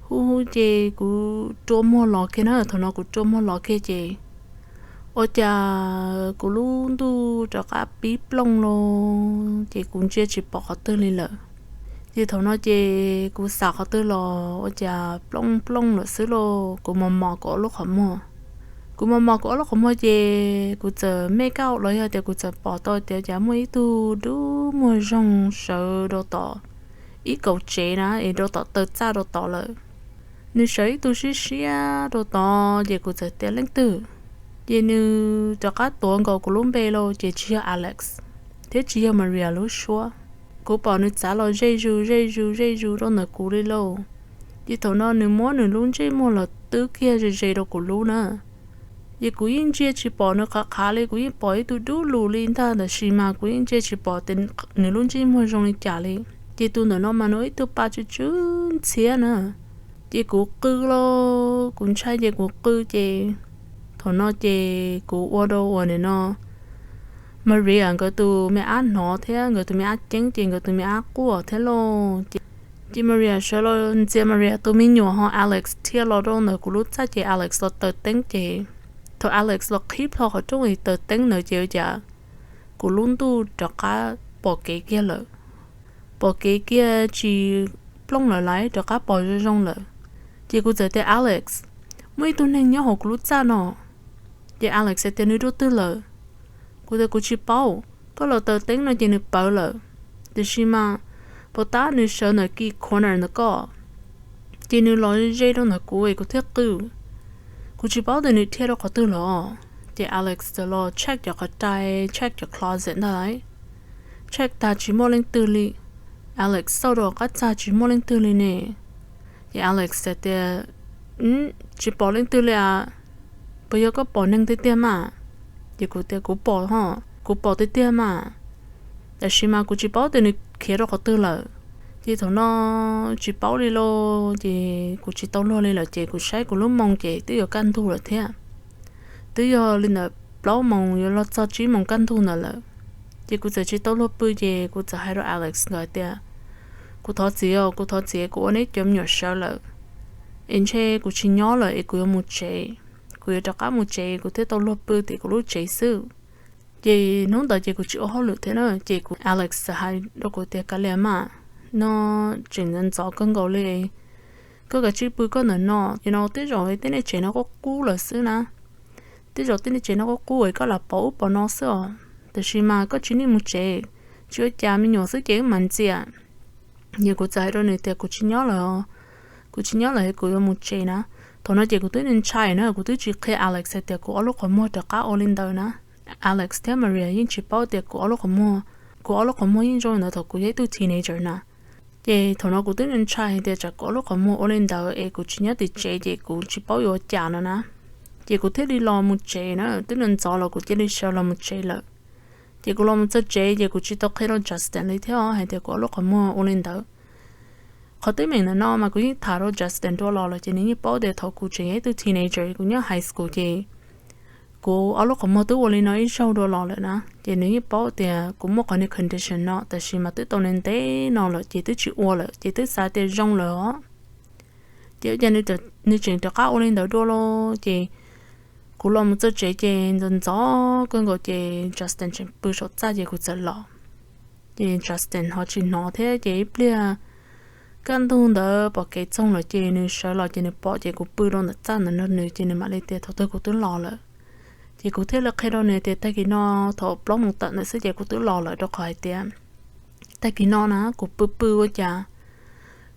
Hu hu ces kuv rua muag los kiag na, thaum no kuv rua muag los kiag ces ua cas kuv lub ntuj rov qab pib plooj lauj, ces kuv ntsia tsis pom qhov twg li lawm. Ces thaum no ces kuv xav qhov twg los ua cas plooj plooj lawm xwb lauj, kuv mos mos kuv ob lub qhov muag. Kuv mos mos kuv ob lub qhov muag ces kuv txawm make out los yog tias kuv txawm pom tau tias cas muaj ib tug dub muag zoo sawv rau tom ib kaum tsev na es rau tom taw txaj rau tod lawm. Nws sawv ib tug siab siab rau tod ces kuv txawm tias leej twg? Ces nws rov qab tuav nkaus kuv lub npe lauj ces tsis yog Alex thiab tsis yog Maria lub suab. Kuv pom nws txav los ze zus ze zus ze zus rau ntawm kuv li lauj. Ces thaum no nws muab nws lub ntsej muag los twb kiag ze ze rau kuv lub na. Ces kuv yeej ntsia tsis pom nws qhov qhav li, kuv yeej pom ib tug dub lus li ntag tab sis mas kuv yeej ntsia tsis pom tias nws lub ntsej muag zoo li cas li. Ces tus ntawm no mas nws ib tug pa tsw tsw ntxhiab na. Ces kuv qw lauj, kuv ntshai ces kuv qw ces thaum no ces kuv ua rau uas nim no Maria nkawd tus me ab hnov thiab nkawd tus me ab ceeb ces nkawd tus me ab quaj thiab lauj. Ces Maria sawv los ntxias Maria tus me nyuam ho Alex dhia los rau ntawm kuv lub txaj ces Alex los taws teeb ces thaum Alex los qhib plho qhov rooj es taws teeb ntawd ces ua cas kuv lub ntuj rov qab pom kev kiag lawm. Pom kev kiag tsis plooj lawm laiv, rov qab pom zoo zoo lawm. Ces kuv txawm tias Alex, muaj ib tug neeg nyob hauv kuv lub txaj no. Ces Alex tias nws dua twg lawm? Kuv tias kuv tsis paub, koj los taws teeb no ces nws pawv lawm. Tiam sis mas puas tab nws sawv ntawm ki corner ntawm koj, ces nws los ze rau ntawm kuv es kuv thiaj qw. Kuv tsis paub tias nws dhia rau qhov twg los. Ces Alex txawm los check cov qhov rai, check cov closet ntag laiv. Check tag tsis muaj leej twg li. Alex xauj rau qab txag tsis muaj leej twg li ne. Ces Alex tias, tsis pom leej twg li as, puas yog koj pom neeg tiag tiag mas? Ces kuv tias kuv pom ho, kuv pom tiag tiag mas, tab sis mas kuv tsis paub tias nws khiav rau qhov twg lawm. Ces thaum no tsis paub li lauj, ces kuv tsis tau luag li lawm ces kuv saib kuv lub moos ces twb yuav kaj ntug lawm thiab. Twb yog li ntawm plaub moos yuav los txog tsib moos kaj ntug ntawd lawm. Ces kuv txawm tsis tau luag pw ces kuv txawm hais rau Alex nkawd tias, kuv thov txim os, kuv thov txim, kuv ua neb cov me nyuam sawv lawm, es ntshe kuv tsis nyob lawm es kuv yuav mus tsev. Kuv yuav rov qab mus tsev kuv thiaj tau luag pw tim kuv lub tsev xwb. Ces hnub ntawd ces kuv tsis ua hauj lwm thiab na, ces kuv Alex txawm hais rau kuv tias kav liam mas, no tseem ntxov ntxov kawg nkaus li, koj kav tsij pw koj ntawm no, ces no tej zaum tej niag tsev no qub qub lawm xwb na. Tej zaum tej niag tsev no qub qub es koj lam pom ub pom no xwb os, tab sis mas koj tsis nim mus tsev, tsis ua cas, me nyuam xwb ces wb mam ntxias. Ces kuv txawm hais rau nws tias kuv tsis nyob lawm, kuv tsis nyob lawm es kuv yuav mus tsev na. Thaum no ces kuv twb ntshai na, kuv twb tsis qhia Alex hais tias kuv ob lub qhov muag rov qab ua li ntawd na. Alex thiab Maria yeej tsis paub tias kuv ob lub qhov muag, kuv ob lub qhov muag yeej zoo li ntawd thaum kuv yog ib tug teenager na. Ces thaum no kuv twb ntshai hais tias tsam kuv ob lub qhov muag ua li ntawd es kuv tsis nyob tim tsev ces kuv tsis paub yuav ua cas no na. Ces kuv thiaj li los mus tsev na, twb ntxov los kuv cia li sawv los mus tsev lawm. Ces kuv los mus txog tsev ces kuv tsis tau qhia rau Justin li thiab hais tias kuv ob lub qhov muag ua li ntawd. Qhov teeb meem ntawm no mas kuv yeej tham rau Justin dua los lawm ces nws yeej paub tias thaum kuv tseem yog ib tug teenager kuv nyob high school ces Kuv ob lub qhov muag twb ua li no ib zaug dua los lawm na, ces nws yeej paub tias kuv muaj qhov niag condition no, tab sis mas twb tau ntev ntev no lawm ces twb tsis ua lawm, ces twb xav tias zoo lawm os. Ces ua cas nws tseem rov qab ua li ntawd dua los, ces kuv los mus txog tsev ces ntxov ntxov kawg nkaus ces Justin tseem pw saum txaj ces kuv txawm los. Ces Justin ho tsis hnov thiab, ces ib pliag kaj ntug ntawd pom kev txoog lawm ces nws sawv los ces nws pom ces kuv pw rau ntawm txaj ntawd nrog nws, ces nws mam li tias thaum twg kuv twb los lawm. Ces kuv thiaj li qhia rau nws tias tag kis no thaum plaub moos tawm ntawd xwb ces kuv twb los lawm, rau qhov hais tias tag kis no na kuv pw pw ua cas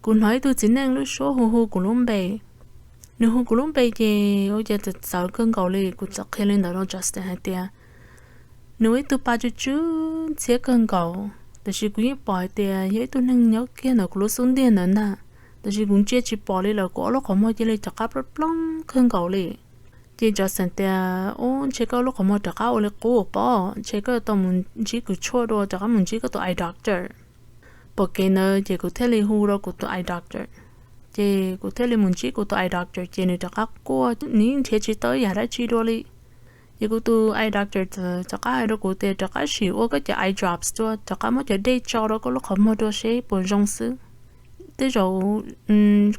kuv hnov ib tug txiv neej lub suab hu hu kuv lub npe. Nws hu kuv lub npe ces ua cas txawv txawv kawg nkaus li. Kuv txawm qhia li ntawd rau Justin hais tias nws ua ib tug pa tsw tsw ntxhiab kawg nkaus, tab sis kuv yeej pom hais tias yog ib tug neeg nyob kiag ntawm kuv lub xub ntiag ntawd ntag, tab sis kuv ntsia tsis pom li lawm, kuv ob lub qhov muag cia li rov qab plooj plooj kawg nkaus li. Ces Justin tias, Ub, ntshe koj lub qhov muag rov qab ua li qub pob, ntshe koj tau mus ntsib kws tshuaj dua, rov qab mus ntsib koj tus eye doctor. Pom kev ntawd ces kuv thiaj li hu rau kuv tus eye doctor. Ces kuv thiaj li mus ntsib kuv tus eye doctor ces nws rov qab kuaj, nws yeej nrhiav tsis tau ib yam dab tsi dua li. Ces kuv tus eye doctor rov qab hais rau kuv tias rov qab sim ua koj cov eye drops dua, rov qab muab cov dej tso rau koj lub qhov muag dua seb puas zoo xwb. Tej zaum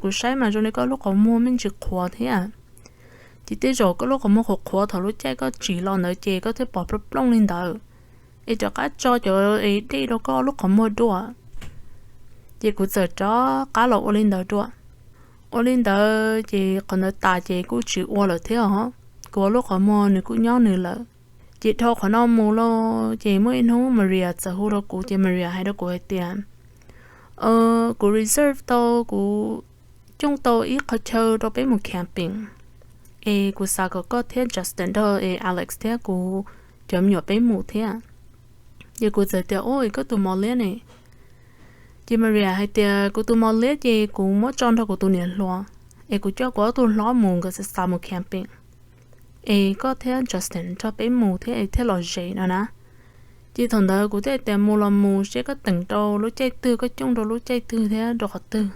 kuv saib mas zoo li koj lub qhov muag me ntsis qhuav thiab. Ces tej zaum koj lub qhov muag qhuav qhuav thaum lub caij koj tsim los ntawd ces koj thiaj pom plooj plooj li ntawd. Es rov qab tso cov dej rau koj lub qhov muag dua. Ces kuv txawm rov qab los ua li ntawd dua. Ua li ntawd ces qhov ntawd tas ces kuj tsis ua lawm thiab os. Kuv lub qhov muag nws kuj nyob nws lawm. Ces dhau qhov no mus los ces muaj ib hnub Maria txawm hu rau kuv ces Maria hais rau kuv hais tias, Kuv reserve tau, kuv cooj tau ib qhov chaw rau peb mus camping, es kuv xav kom koj thiab Justin nrog es Alex thiab kuv cov me nyuam peb mus thiab. Ces kuv txawm tias, Ub, es koj tus mos liab ne? Ces Maria hais tias, Kuv tus mos liab ces kuv muab tso nrog kuv tus niam hluas, es kuv coj kuv ob tug hlob mus, nkawd xav xav mus camping, es koj thiab Justin nrog peb mus thiab es thiaj lom zem no na. Ces thaum ntawd kuv thiaj tias mus los mus seb koj teem rau lub caij twg, koj cooj rau lub caij twg thiab rau qhov twg.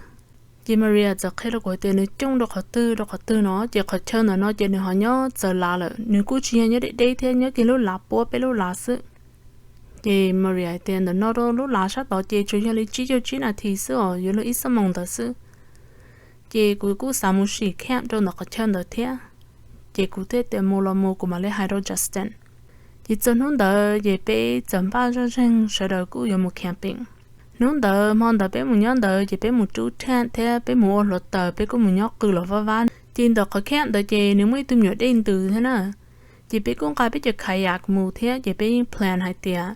Ces Maria txawm qhia rau kuv hais tias nws cooj rau qhov twg rau qhov twg no, ces qhov chaw ntawm no ces nws ho nyob txawv lav lawm, nws kuj tsis yog nyob deb deb thiab, nyob kiag lub lav puab peb lub lav xwb. Ces Maria hais tias ntawm no rau lub lav sab tod ces tsuas yog li tsib caug tsib nas this xwb os, yuav luag ib xuab moos ntawd xwb. Ces kuv kuj xav mus sim camp rau ntawm qhov chaw ntawd thiab. Ces kuv thiaj tias mus los mus kuv mam li hais rau Justin. Ces txog hnub ntawd ces peb txawm npaj zoj zeeg sawv daws kuj yuav mus camping. Hnub ntawd hmo ntawd peb mus nyob ntawd ces peb mus rub tent thiab peb mus ua hluav taws, peb kuj mus nyob qw los vaj vab. Ces ntawm qhov camp ntawd ces nws muaj ib tug me nyuam dej ntws thiab na. Ces peb kuj nqa peb cov kayak mus thiab, ces peb yeej plan hais tias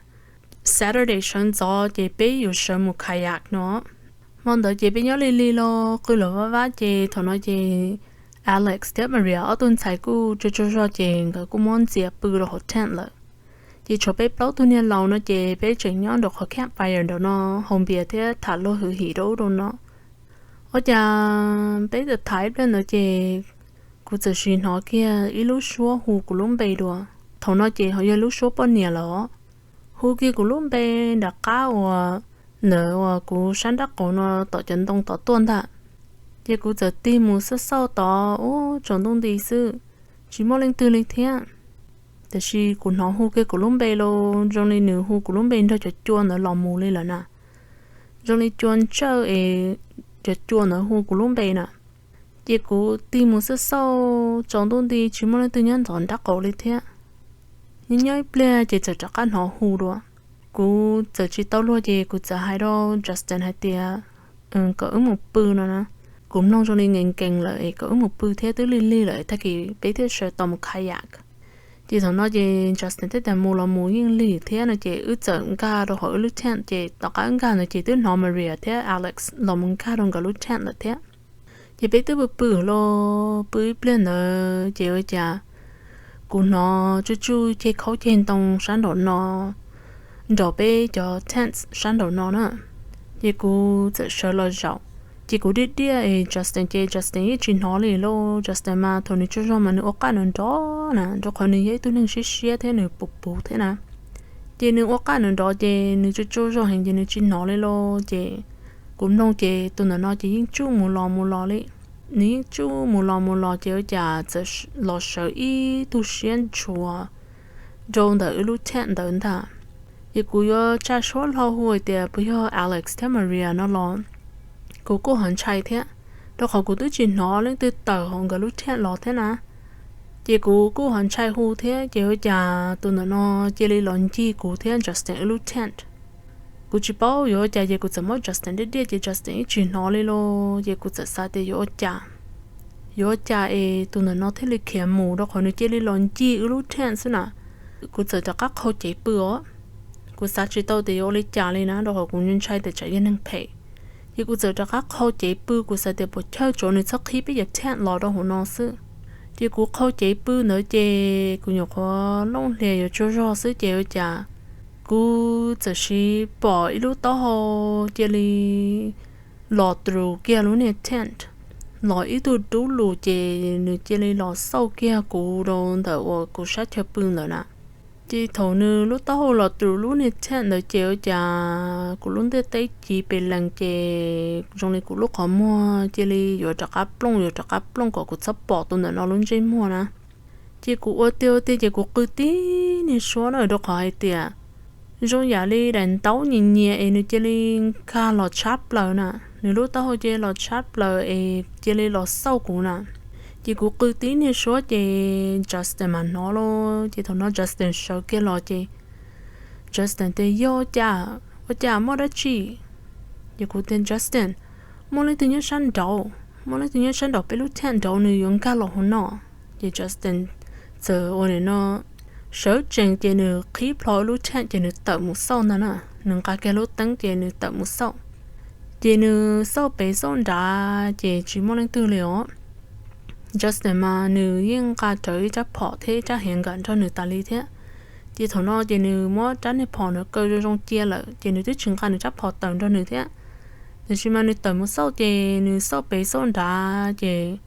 Saturday sawv ntxov ces peb yuav sawv mus kayak no. Hmo ntawd ces peb nyob lig lig los qw los vaj vab, ces thaum no ces Alex thiab Maria ob tug ntxhais kuj tsaug tsaug zog ces nkawd kuj muab ntxias pw rau hauv tent lawm. Ces tshuav peb plaub tug niag laus no ces peb tseem nyob nraum qhov campfire nraum no haus npias thiab tham luag hwm him rau ub rau no. Ua cas peb txawm tham ib pliag ntawd ces kuv txawm sim hnov kiag ib lub suab hu kuv lub npe dua. Thaum no ces ho yog lub suab poj niam lawm os. Hu kiag kuv lub npe nram qab uas ntawd uas kuv sab nrab qaum no tom cov ntoo tod tuaj ntag. Ces kuv txawm tig mus xauj xauj tod ub tsaus ntuj nti xwb, tsis muaj leej twg li thiab. Tiam sis kuv hnov hu kiag kuv lub npe los zoo li nws hu kuv lub npe nrog cov cua ntawd los mus li lawm na. Zoo li cua ntsawj es cov cua ntawd hu kuv lub npe na. Ces kuv tig mus xauj xauj tsaus ntuj nti tsis muaj leej twg nyob ntawm nrab qaum li thiab. Nyob nyob ib pliag ces txawm rov qab hnov hu dua. Kuv txawm tsis tau luag ces kuv txawm hais rau Justin hais tias kom wb mus pw no na. Kuv mloog zoo li nkees nkees lawm es kom wb mus pw thiab, twb lig lig lawm tag kis peb thiaj sawv tau mus kayak. Ces thaum no ces Justin thiaj tias mus los mus yeej lig thiab no ces wb txawm nkag rau hauv wb lub tent, ces tom qab nkag ntawd ces twb hnov Maria thiab Alex los mus nkag rau nkawd lub tent lawm thiab. Ces peb twb pw pw los pw ib pliag ntawd ces ua cas kuv hnov tsuj tsuj ceg khaub ceg ntoo sab nraum no, nraum peb cov tents sab nraum no na. Ces kuv txawm sawv los zaum, ces kuv diaj diaj es Justin ces Justin yeej tsis hnov li lauj. Justin mas thaum nws tsaug zog mas nws ua qaj nrov nrov na, rau qhov nws yog ib tug neeg siab siab thiab nws puv puv thiab na. Ces nws ua qaj nrov nrov ces nws tsaug tsaug zog heev ces nws tsis hnov li lauj. Ces kuv mloog ces tus ntawm no ces yeej tsuj mus los mus los li. nws yeej tsuj mus los mus los ces ua cas txawm los sawv ib tug siab ntshua rau ntawm wb lub tent ntawd ntag. Ces kuv yuav tsa suab hlo hu hais tias puas yog Alex thiab Maria no los, kuv kuj ho ntshai thiab, rau qhov kuv twb tsis hnov leej twg tawm hauv nkawd lub tent los thiab na. Ces kuv kuj ho ntshai hu thiab ces ua cas tus ntawm no cia li los ncig kuv thiab Justin wb lub tent. Kuv tsis paub yuav ua cas ces kuv txawm muab Justin diaj diaj ces Justin yeej tsis hnov li los ces kuv txawm xav tias yuav ua cas, yuav ua cas es tus ntawm no thiaj li khiav mus rau qhov nws cia li los ncig wb lub tent xwb na. Kuv txawm rov qab qhau cev pw os. Kuv xav tsis tau tias yuav ua li cas li na rau qhov kuv ntshai tias tsam yog neeg phem. Ces kuv txawm rov qab qhau cev pw, kuv xav tias puas chawj tsuav nws txhob qhib peb cov tent los rau hauv no xwb. Ces kuv qhau cev pw ntawd ces kuv nyuam qhuav looj hlias yuav tsaug zog xwb ces ua cas kuv txawm sis pom ib lub taub hau cia li los through kiag lub niag tent, los ib tug dub lug ces nws cia li los xauj kiag kuv rau ntawm uas kuv sab chaw pw ntawd na. Ces thaum nws lub taub hau los through lub niag tent ntawd ces ua cas kuv lub ntiaj teb ci pes lees ces zoo li kuv lub qhov muag cia li yuav rov qab plooj yuav rov qab plooj kom kuv txhob pom tus ntawm no lub ntsej muag na. Ces kuv ua tiag ua tiag ces kuv qw tib niag suab na rau qhov hais tias zoo yam li daim ntaub nyias nyias es nws cia li nkag los tshab plaws na, nws lub taub hau cia li los tshab plaws es cia li los xauj kuv na. Ces kuv qw tib niag suab ces Justin mas hnov lauj, ces thaum no Justin sawv kiag los ces Justin tias yog ua cas, ua cas muaj dab tsi? Ces kuv tias Justin, muaj leej twg nyob sab nraud, muaj leej twg nyob sab nraud peb lub tent nraud nws yuav nkag los hauv no. Ces Justin txawm ua nim no sawv tsees ces nws qhib plho lub tent ces nws tawm mus xauj ntag na, nws nqa kiag lub teeb ces nws tawm mus xauj. Ces nws xauj pem xauj nrad ces tsis muaj leej twg li os. Justin mas nws yeej nqa rawv ib rab phom thiab ib rab handgun nrog nws tas li thiab. Ces thaum no ces nws muab rab niag phom ntawd kaw zoo zoo cia lawm ces nws twb tsis nqa nws rab phom tawm nrog nws thiab. Tiam sis mas nws tawm mus xauj ces nws xauj pem xauj nrad ces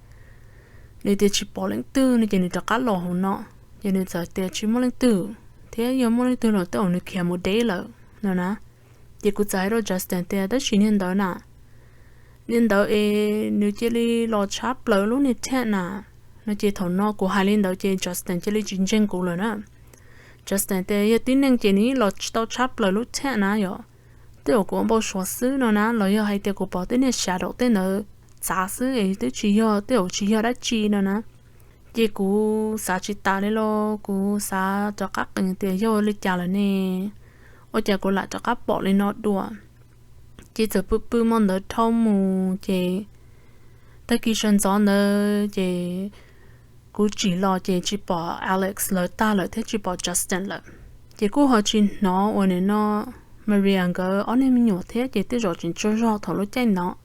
nws tias tsis pom leej twg no ces nws rov qab los hauv no. Ces nws txawm tias tsis muaj leej twg, thiab yog muaj leej twg los tej zaum nws khiav mus deb lawm no na. Ces kuv txawm hais rau Justin tias tab sis niag ntawd na, niag ntawd es nws cia li los tshab plaws lub niag tent na. No ces thaum no kuv hais li ntawd ces Justin cia li tsis ntseeg kuv lawm na. Justin tias yog tib neeg ces nws yeej los tau tshab plaws lub tent na yom, tej zaum kuv ua npau suav xwb no na, los yog hais tias kuv pom tej niag shadow tej ntawd txav xwb es twb tsis yog, tej zaum tsis yog dab tsi no na. Ces kuv xav tsis tas li los kuv xav rov qab qees tias yog li cas lawm ne, ua cas kuv lam rov qab pom li no dua. Ces txawm pw pw hmo ntawd dhau mus ces tag kis sawv ntxov ntawd ces kuv tsim los ces tsis pom Alex lawv tag lawm thiab tsis pom Justin lawm. Ces kuj ho tsis hnov uas nim no Maria nkawd ob niag me nyuam thiab ces tej zaum tseem tsaug zog thaum lub caij ntawd.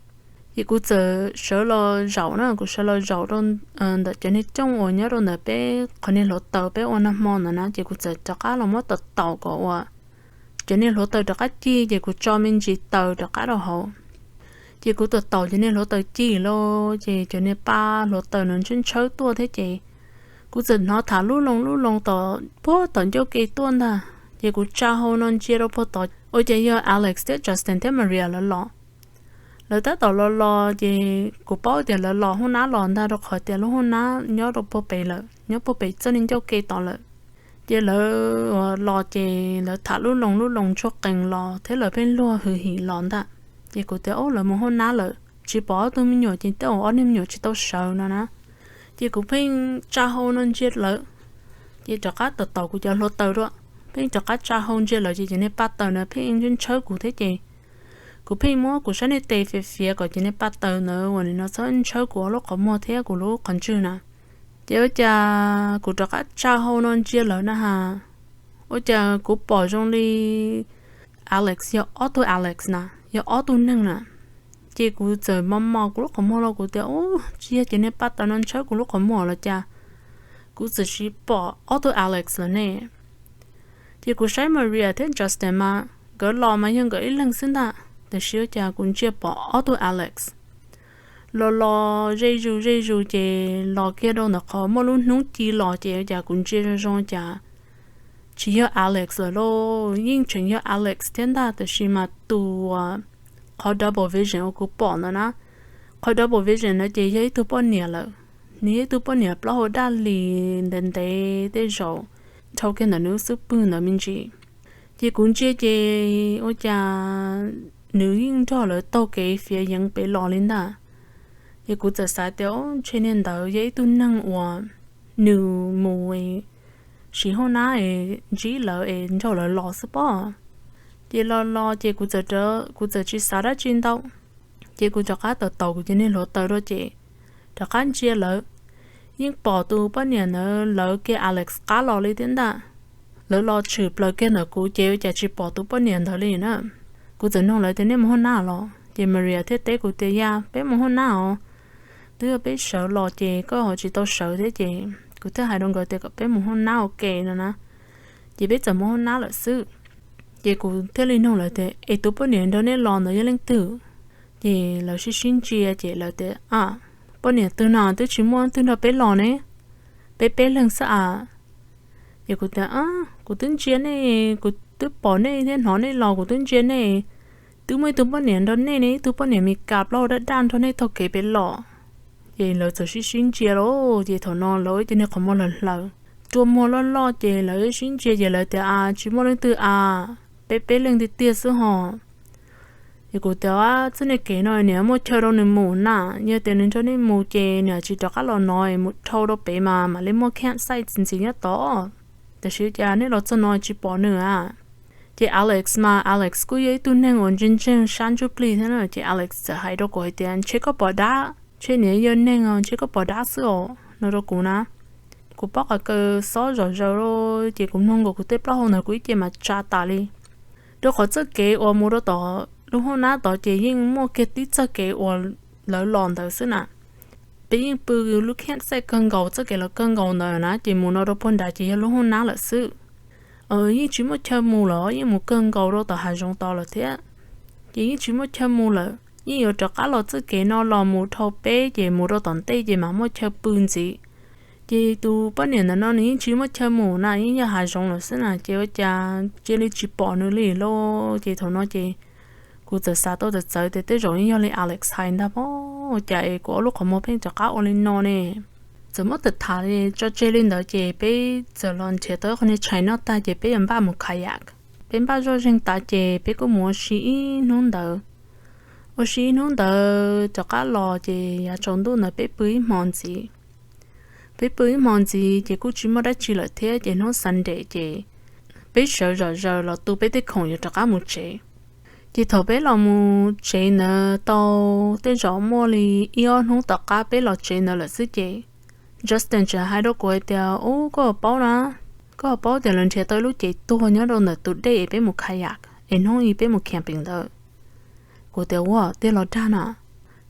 Ces kuv txawm sawv los zaum na, kuv sawv los zaum rau ntawm cov niag cooj uas nyob rau ntawm peb qhov niag hluav taws peb ua nag hmo ntawd na, ces kuv txawm rov qab los muab taus taus kom uas cov niag hluav taws rov qab cig ces kuv tso me ntsis taws rov qab rau hauv. Ces kuv taus taus cov niag hluav taws cig lauj, ces cov niag paj hluav taws no ntshaw ntshaw tuaj thiab ces kuv txawm hnov tham lub loo lub loo tom puag tom ncauj ke tuaj ntag. Ces kuv tsa hau no ntsia rau puag tod ua cas yog Alex thiab Justin thiab Maria lawv los. Lawv tab tom los los ces kuv paub tias lawv los hoob nab los ntag rau qhov tias lub hoob nab nyob rau puag pem lawm, nyob puag pem txoj niag ncauj ke tod lawm. Ces lawv los ces lawv tham lub loo lub loo ntsuag qees los thiab lawv pheej luag hwm him los ntag. Ces kuv tias ob lawv mus hoob nab lawm, tsis pom ob tug me nyuam ces tej zaum ob niag me nyuam tsis tau sawv no na. Ces kuv pheej tsa hau no ntsia lawv, ces rov qab taus taus kuv cov hluav taws dua, pheej rov qab tsa hau ntsia lawv ces cov niag paj taws na pheej ntshaw ntshaw kuv thiab ces kuv pheej muab kuv sab niag tes fiav fiav kom cov niag paj taws ntawd uas nim no txhob ntshaw kuv ob lub qhov muag thiab kuv lub qhov ntswg na. Ces ua cas kuv rov qab tsa hau no ntsia lawv na has, ua cas kuv pom zoo li Alex yog ob tug Alex na, yog ob tug neeg na. Ces kuv txawm mos mos kuv lub qhov muag los kuv tias ub, tsis yog cov niag paj taws no ntshaw kuv lub qhov muag los cas, kuv txawm sis pom ob tug Alex lawm ne. Ces kuv saib Maria thiab Justin mas nkawd los mas yog nkawd ib leeg xwb ntag, tiam sis ua cas kuv ntsia pom ob tug Alex los los ze zus ze zus ces los kiag rau ntawm qhov muaj lub hnub ci los ces ua cas kuv ntsia zoo zoo cas tsis yog Alex lawm lauj, yeej tseem yog Alex thiab ntag, tiam sis mas tus uas qhov double vision uas kuv pom ntawd na, Qhov double vision no ces yog ib tug poj niam lawm, nws yog ib tug poj niam plaub hau daj li ntev ntev tej zaum dhau kiag ntawm nws lub xub pwg ntawd me ntsis. Ces kuv ntsia ces ua cas nws yeej nrog lawv taug kev fiav yeev pem los li ntag. Ces kuv txawm xav tias, ntshe niag ntawd yog ib tug neeg uas nws mus sim hauj nab es ntsib lawv es nrog lawv los xwb pob. Ces los los ces kuv txawm, kuv txawm tsis xav dab tsi ntau. Ces kuv rov qab tawm taus kuv cov niag hluav taws rau ces rov qab ntsia lawv, yeej pom tus poj niam ntawd lawv kiag Alex qab los li thiab ntag. Lawv los tshwm plaws kiag ntawm kuv ces ua cas tsis pom tus poj niam ntawd li na. Kuv txawm nug lawv tias, nej mus hauj nab los? Ces Maria thiaj teb kuv tias, yog peb mus hauj nab os, twb yog peb sawv los ces koj ho tsis tau sawv thiab. Ces kuv thiaj hais rau nkawd tias kom peb mus hauj nab ua ke no na. Ces peb txawm mus hauj nab lawm xwb. Ces kuv thiaj li nug lawv tias, es tus poj niam nrog nej los ntawd yog leej twg? Ces lawv sib sib ntsia ces lawv tias, a, poj niam twg no twb tsis muaj leej twg nrog peb los ne, peb peb leeg xwb a. Ces kuv tias, kuv twb ntsia nej, kuv twb pom nej thiab hnov nej los, kuv twb ntsia nej, twb muaj ib tug poj niam nrog nej ne, ib tug poj niam Mes Kas plaub hau daj daj nrog nej taug kev pem los. Ces lawv txawm sib sib ntsia lauj, ces thaum no lawv ib co niag qhov muag hlawv hlawv, rua muag loj loj ces lawv sib ntsia ces lawv tias, a, tsis muaj leej twg a, peb peb leeg tiag tiag xwb ho. Ces kuv tias, txoj niag kev no niam muaj chaw rau nws mus na, yog tias nws nrog nej mus ces niam tsis rov qab los no, mus dhau rau pem mas mam li muaj campsite ntxiv nyob tod. Tiam sis cas nej los txog no tsis pom nws a? Ces Alex mas Alex kuj yog ib tug neeg uas ntseeg ntseeg sab ntsuj plig thiab na, ces Alex txawm hais rau kuv hais tias, ntshe koj pom dab, ntshe niam yog neeg os, ntshe koj pom dab xwb os, no rau kuv na. Kuv paub qhov kawg xob zom zaws, ces kuv mloog nkaus kuv tej plaub hau ntawd kuv ib ce mas tsa tas li. Rau qhov txoj kev uas mus rau tom lub hoob nab tod ces yeej muaj kiag tib txoj kev uas lawv los ntawd xwb na. Peb yeej pw lub campsite kawg nkaus, txoj kev los kawg nkaus ntawd na, ces mus no rau puag nrad ces yog lub hoob nab lawm xwb. Yeej tsis muaj chaw mus lawm, yeej mus kawg nkaus rau tom hav zoov tod lawm thiab. Ces yeej tsis muaj chaw mus lawm, yeej yuav rov qab los txoj kev no los mus dhau peb ces mus rau tom ntej ces mam muaj chaw pw ntxiv. Ces tus poj niam ntawm no nws yeej tsis muaj chaw mus na, yeej yog hav zoov lawm xwb na, ces ua cas cia li tsis pom nws li lauj. Ces thaum no ces kuv txawm xav tau txawv txawv tias tej zaum yeej yog li Alex hais ntag pob, ua cas es kuv ob lub qhov muag pheej rov qab ua li no ne. Txawm muab tham tham li tso tseg li ntawd ces peb txawm los nrhiav tau ib qho niag tshais noj tag ces peb yuav npaj mus kayak. Peb npaj zoj zeeg tas ces peb kuj mus ua si ib hnub ntawd. Ua si ib hnub ntawd rov qab los ces yav tsaus ntuj ntawd peb pw ib hmo ntxiv. Peb pw ib hmo ntxiv ces kuj tsis muaj dab tsi lawm thiab ces hnub Sunday ces peb sawv zom zaws los tu peb tej khoom yuav rov qab mus tsev. Ces thaum peb los mus tsev ntawd tau tej zaum muaj li ib ob hnub tom qab peb los tsev ntawd lawm xwb ces Justin tseem hais rau kuv hais tias, ub, koj puas paub na, koj puas paub tias lawv nrhiav tau ib lub cev tuag nyob rau ntawm tus dej es peb mus kayak es hnub ib peb mus camping ntawd? Kuv tias, ua tiag los dag na?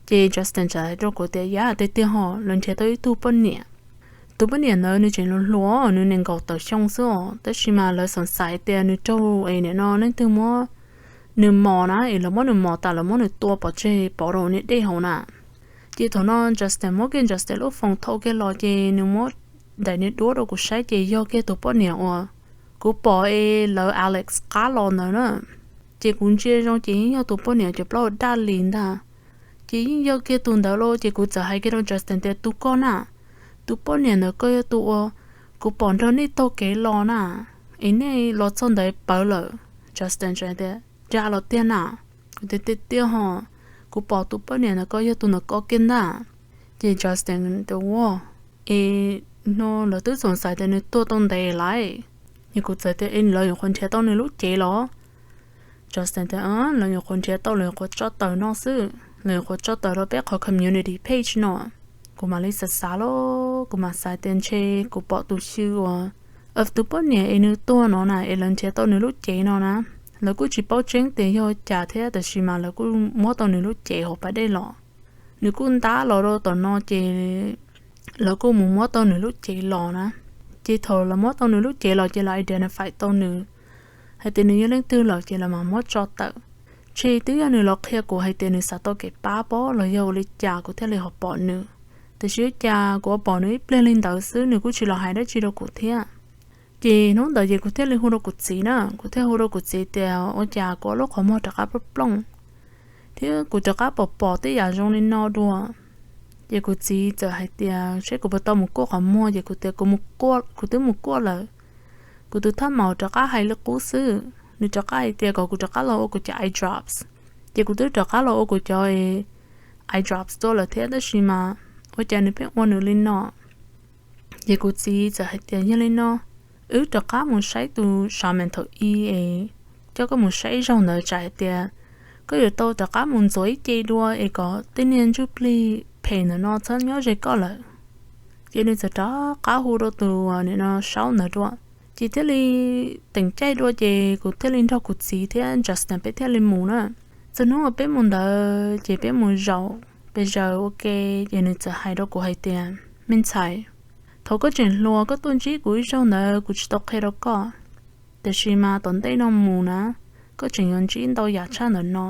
Ces Justin tseem hais rau kuv tias, yam, tiag tiag ho, lawv nrhiav tau ib tug poj niam. Tus poj niam ntawd nws tseem hluas hluas, nws nees nkaum tawm xyoo xwb os, tab sis mas lawv xav xav tias nws raug es nim no leej twg muab nws mos na, es lawv muab nws mos tas lawv muab nws tua pov tseg pov rau niag dej hauv na. Ces thaum no Justin muab kiag Justin lub foos thau kiag los ces nws muab daim niag duab rau kuv saib ces yog kiag tus poj niam uas kuv pom es lawv Alex qab los ntawd na. Ces kuv ntsia zoo ces yeej yog tus poj niam cov plaub hau daj li ntag. Ces yeej yog kiag tus ntawd lauj, ces kuv txawm hais kiag rau Justin tias, tus koj na, tus poj niam ntawd koj yog tus uas kuv pom nrog nej taug kev los na, es nej los txog ntawd pawv lawm. Justin tias, dag los tiag na? Kuv tias, tiag tiag ho, kuv pom tus poj niam ntawd koj yog tus ntawm koj kiag ntag. Ces Justin tias, ua, es no lawv twb xav xav tias nws tuag tau ntev lawm. Ces kuv txawm tias, es lawv nyuam qhuav nrhiav tau nws lub cev los? Justin tias, lawv nyuam qhuav nrhiav tau, lawv nyuam qhuav tso tawm no xwb, lawv nyuam qhuav tso tawm rau peb qhov community page no. Kuv mam li xav xav lauj, kuv mam xav tias ntshe kuv pom tus xyw uas, tus poj niam es nws tuag no na, es lawv nrhiav tau nws lub cev no na. Lawv kuj tsis paub tseeb tias yog cas thiab, tab sis mas lawv kuj muab tau nws lub cev hauv pas dej los. Nws kuj ntab los rau tom no ces lawv kuj mus muab tau nws lub cev los na. Ces thaum lawv muab tau nws lub cev los ces lawv identify tau nws hais tias nws yog leej twg lawm ces lawv mam muab tso tawm. Ntshe twb yog nws los qhia kuv hais tias nws xav tau kev pab pob los yog ua li cas kuv thiaj li ho pom nws. Tiam sis ua cas kuv pom nws ib pliag li ntawd xwb nws kuj tsis los hais dab tsi rau kuv thiab. Ces hnub ntawd ces kuv thiaj li hu rau kuv txiv na, kuv thiaj hu rau kuv txiv tias ua cas kuv ob lub qhov muag rov qab plooj plooj. Thiab kuv rov qab pom pom tej yam zoo li no dua. Ces kuv txiv txawm hais tias seb kuv puas tau mus kuaj qhov muag, ces kuv tias kuv twb mus kuaj lawm. Kuv tus thaj maum rov qab hais li qub xwb, nws rov qab hais tias kom kuv rov qab los ua kuv cov eye drops. Ces kuv twb rov qab los ua kuv cov eye drops tuaj lawm thiab, tab sis mas ua cas nws pheej ua nws li no. Ces kuv txiv txawm hais tias yog li no, wb rov qab mus saib tus shaman thaum ub es coj koj mus saib ib zaug ntawd tsam hais tias koj yuav tau rov qab mus ntxuav ib ce dua es kom tej niag ntsuj plig phem ntawm no txhob nyob ze koj lawm. Ces nws txawm rov qab hu rau tus nim no Saub ntawd dua. Ces thiaj li teem caij dua ces kuv thiaj li nrog kuv txiv thiab Justin peb thiaj li mus na. Txog hnub uas peb mus ntawd ces peb mus zaum pes zaws ua ke, ces nws txawm hais rau kuv hais tias, me ntxhais, thaum koj tseem hluas koj tuaj ntsib kuv ib zaug ntawd kuv tsis tau qhia rau koj, tiam sis mas tom ntej no mus na, koj tseem yuav ntsib ntau yam tshaj ntawm no.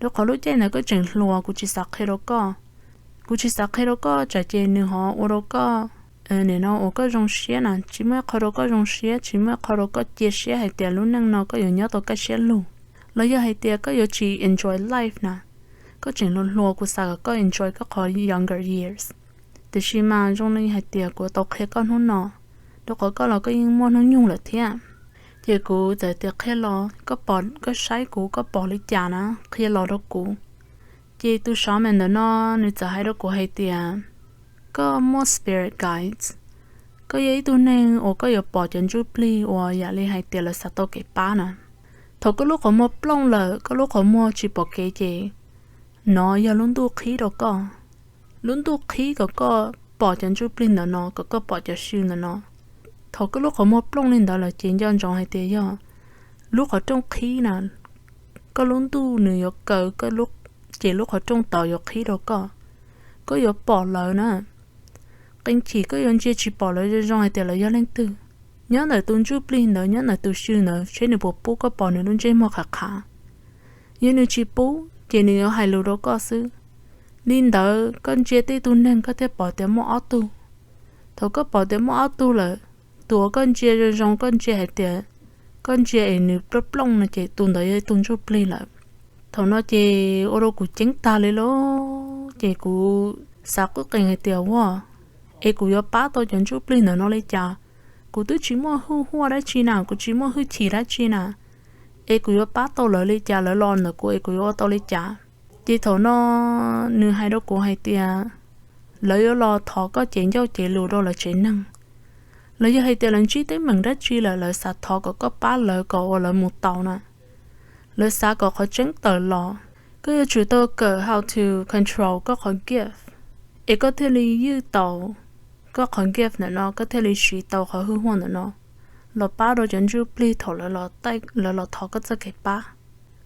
Rau qhov lub caij ntawd koj tseem hluas kuv tsis xav qhia rau koj. Kuv tsis xav qhia rau koj tsam ces nws ho ua rau koj, nim no uas koj zoo siab na, tsis muaj ib qho rau koj zoo siab, tsis muaj ib qho rau koj cia siab hais tias lub neej no koj yuav nyob tau kaj siab lug, los yog hais tias koj yuav tsis enjoy life na. Koj tseem hluas hluas kuv xav kom koj enjoy koj qhov younger years. Tiam sis mas zoo li hais tias kuv tau qhia koj hnub no, rau qhov koj los koj yeej muaj hnub nyoog lawm thiab. Ces kuv txawm tias qhia los, koj pom koj saib kuv koj pom li cas na, qhia los rau kuv. Ces tus shaman ntawm no nws txawm hais rau kuv hais tias, koj muaj spirit guides, koj yog ib tug neeg uas koj yuav pom cov ntsuj plig uas yam li hais tias lawv xav tau kev pab na. Thaum koj lub qhov muag plooj lawm, koj lub qhov muag tsis pom kev ces nov yog lub ntuj qhib rau koj. Lub ntuj qhib kom koj pom cov ntsuj plig ntawm no, kom koj pom cov sw ntawm no. Thaum koj lub qhov muag plooj li ntawd lawm ces nco ntsoov hais tias yog lub qhov rooj qhib na, koj lub ntuj nws yuav kaw, ces lub qhov rooj tod yuav qhib rau koj, koj yuav pom lawv na. Qee chim koj yuav ntsia tsis pom lawv zoo zoo hais tias lawv yog leej twg. Nyob ntawm tus ntsuj plig ntawd, nyob ntawm tus sw ntawd, seb nws puas pub koj pom nws lub ntsej muag qhav qhav. Yog nws tsis pub ces nws yuav hais lus rau koj xwb. Li ntawd koj ntsia tej tug neeg koj thiaj pom tias muaj ob tug. Thaum koj pom tias muaj ob tug lawm, tus uas koj ntsia zoo zoo koj ntsia hais tias koj ntsia es nws plooj plooj no ces tus ntawd yog ib tug ntsuj plig lawm. Thaum no ces ua rau kuv ceeb tag li lauj, ces kuv xav qwj qees hais tias ua, es kuv yuav pab tau cov ntsuj plig ntawm no li cas? Kuv twb tsis muaj hwj huaj dab tsi na, kuv tsis muaj hwj chim dab tsi na, es kuv yuav pab tau lawv li cas? Lawv los ntawm kuv es kuv yuav ua tau li cas? Ces thaum no nws hais rau kuv hais tias lawv yuav los thov koj cev ncauj cev lus rau lawv tsev neeg. Lawv yog hais tias lawv ntsib teeb meem dab tsi lawm, lawv xav thov kom koj pab lawv kom ua lawv mus tau na. Lawv xav kom qhov tseeb tawm los. Koj yuav tsum tau kawm how to control koj qhov gift, es koj thiaj li ywj tau koj qhov gift ntawm no, koj thiaj li siv tau qhov hwj huaj ntawm no los pab rau cov ntsuj plig thaum lawv los thov koj txoj kev pab.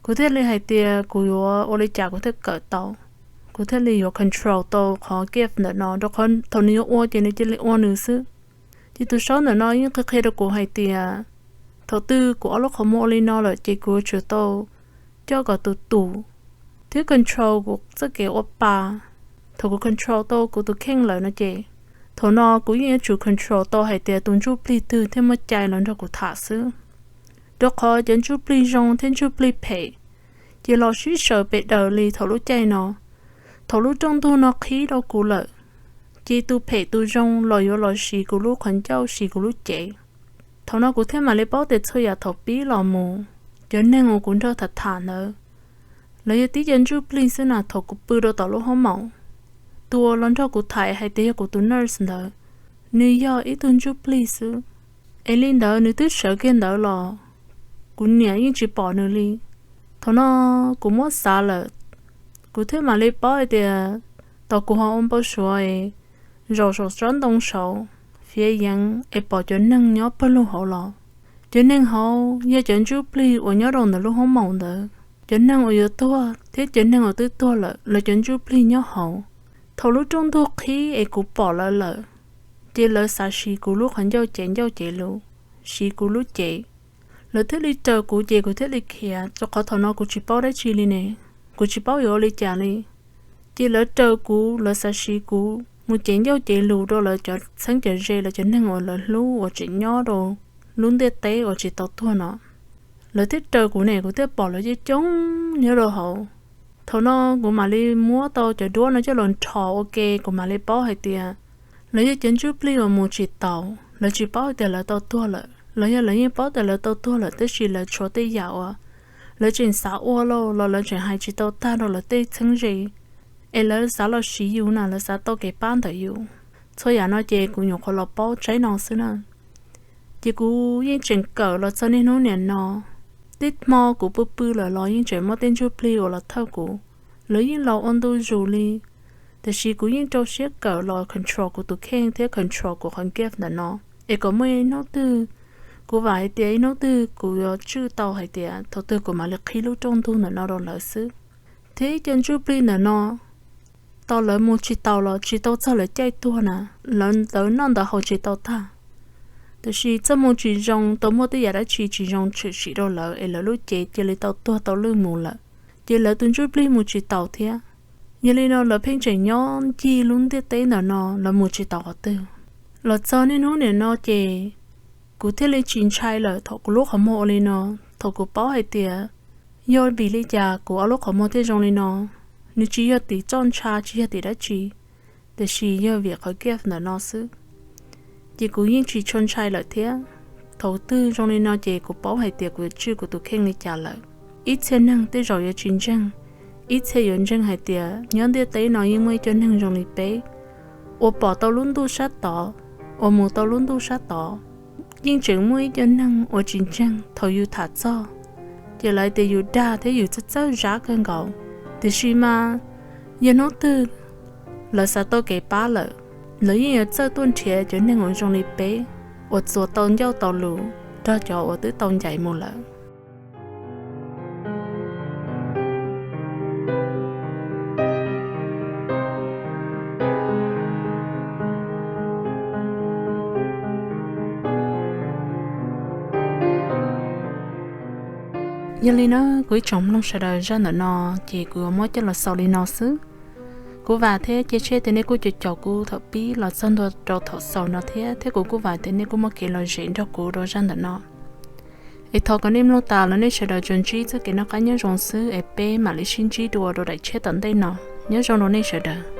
Kuv thiaj li hais tias kuv yuav ua li cas kuv thiaj kawm tau, kuv thiaj li yuav control tau qhov gift ntawm no, rau qhov thaum nws yuav ua ces nws cia li ua nws xwb. Ces tus saub ntawm no yeej qhia qhia rau kuv hais tias thaum twg kuv ob lub qhov muag ua li no lawm ces kuv yuav tsum tau coj kom tus tus thiab control kuv txoj kev ua pa. Thaum kuv control tau kuv tus kheej lawm no ces thaum no kuv yeej yuav tsum control tau hais tias tus ntsuj plig twg thiaj muaj cai los nrog kuv tham xwb. Rau qhov cov ntsuj plig zoo thiab ntsuj plig phem ces los sib sawv pes daws li thaum lub caij no. Thaum lub rooj ntug no qhib rau kuv lawm, ces tus phem tus zoo los yuav los siv kuv lub qhov ncauj siv kuv lub cev. Thaum no kuv thiaj mam li paub tias txhua yam thaum pib los mus, cov neeg uas kuv nrog tham tham ntawd, lawv yog tib cov ntsuj plig xwb na. Thaum kuv pw rau tom lub hoob maum, tus uas los nrog kuv tham hais tias yog kuv tus nurse ntawd, nws yog ib tug ntsuj plig xwb. Es li ntawd nws twb sawv kiag ntawd los kuv niam yeej tsis pom nws li. Thaum no kuv muab xav lawm, kuv thiaj mam li paub hais tias thaum kuv ho ua npau suav zaum saum tsob ntoo saud, fiav yeev es pom cov neeg nyob pawg lug hauv los. Cov neeg hauv yog cov ntsuj plig uas nyob rau ntawm lub hoob maum ntawd. Cov neeg uas yuav tuag thiab cov neeg uas twb tuag lawm, lawv cov ntsuj plig nyob hauv. Thaum lub rooj ntug qhib es kuv pom lawv lawm, ces lawv xav siv kuv lub qhov ncauj cev ncauj cev lus, siv kuv lub cev. Lawv thiaj li raws kuv ces kuv thiaj li khiav, rau qhov thaum no kuv tsis paub dab tsi li ne, kuv tsis paub yuav ua li cas li. Ces lawv raws kuv, lawv xav siv kuv mus cev ncauj cev lus rau lawv cov txheeb cov ze, lawv cov neeg uas lawv hlub uas tseem nyob rau lub ntiaj teb uas tsis tau tuag no. Lawv thiaj raws kuv ne, kuv thiaj pom lawv coob coob nyob rau hauv. Thaum no kuv mam li muab tau cov duab no coj los nrho ua ke, kuv mam li paub hais tias lawv yog cov ntsuj plig uas mus tsis taus, lawv tsis paub hais tias lawv tau tuag lawm, los yog lawv yeej paub tias lawv tau tuag lawm tab sis lawv tshuav tej yam uas lawv tseem xav ua lauj, los lawv tseem hais tsis tau tag rau lawv tej txheeb ze, es lawv xav los siv yus na, lawv xav tau kev pab ntawm yus. Txhua yam no ces kuv nyuam qhuav los paub tsaib no xwb na. Ces kuv yeej tseem kawm los txog niaj hnub niam no. Tej hmo kuv pw pw lawm los yeej tseem muaj tej ntsuj plig uas los thawj kuv. Lawv yeej laus ua ntu zus li, tiam sis kuv yeej rau siab kawm los control kuv tus kheej thiab control kuv qhov gift ntawm no, es kom muaj ib hnub twg, kuv vam hais tias ib hnub twg kuv yuav tswj tau hais tias thaum twg kuv mam li qhib lub rooj ntug ntawm no rau lawv xwb. Thiab ib co ntsuj plig ntawm no, tau lawv mus tsis taus los tsis tau txog lawv caij tuag na, lawv ntawd noj ntawd haus tsis tau tag. Tiam sis txoj hmoo tsis zoo, tau muaj tej yam dab tsi tsis zoo tshwm sim rau lawv es lawv lub cev cia li tau tuag tau lwj mus lawm, ces lawv tus ntsuj plig mus tsis taus thiab. Yog li no lawv pheej tseem nyob ncig lub ntiaj teb ntawm no, lawv mus tsis taus qhov twg. Los txog niaj hnub niam no ces kuv thiaj li tsis ntshai lawm thaum kuv lub qhov muag ua li no. Thaum kuv paub hais tias yog vim li cas kuv ob lub qhov muag thiaj zoo li no, nws tsis yog tim txoj ntsha, tsis yog tim dab tsi, tiam sis yog vim qhov gift ntawm no xwb. Ces kuv yeej tsis tshua ntshai lawm thiab. Thaum twg zoo li no ces kuv paub hais tias kuv yuav tswj kuv tus kheej li cas lawm. Ib txhia neeg tej zaum yuav tsis ntseeg, ib txhia yuav ntseeg hais tias nyob ntiaj teb no yeej muaj ib co neeg zoo li peb, uas pom tau lub ntuj sab tod, uas mus tau lub ntuj sab tod. Yeej tseem muaj ib co neeg uas tsis ntseeg thaum yus tham txog, ces lawv tias yus dag thiab yus txawj txawj zab kawg nkaus. Tiam sis mas yog hnub twg lawv xav tau kev pab lawm, lawv yeej yuav txawj tuaj nrhiav cov neeg uas zoo li peb, uas txuas tau ncauj tau lus nrog cov uas twb tau ncaim mus lawm. Yog li na, kuv ib tsoom mloog sawv daws, zaj ntawm no ces kuv yuav muab coj los xaus li no xwb. Kuv vam thiab cia siab tias nej kuj caum caum kuv thaum pib los txog ntua rau thaum xaus no thiab, thiab kuv kuj vam tias nej kuj muaj kev lom zem nrog kuv rau zaj ntawm no. Es thov kom nej mloog tas los nej sawv daws tsuas ntsib txoj kev noj qab nyob zoo xwb, es peb mam li sib ntsib dua rau daim tshiab tom ntej no. Nyob zoo rau nej sawv daws.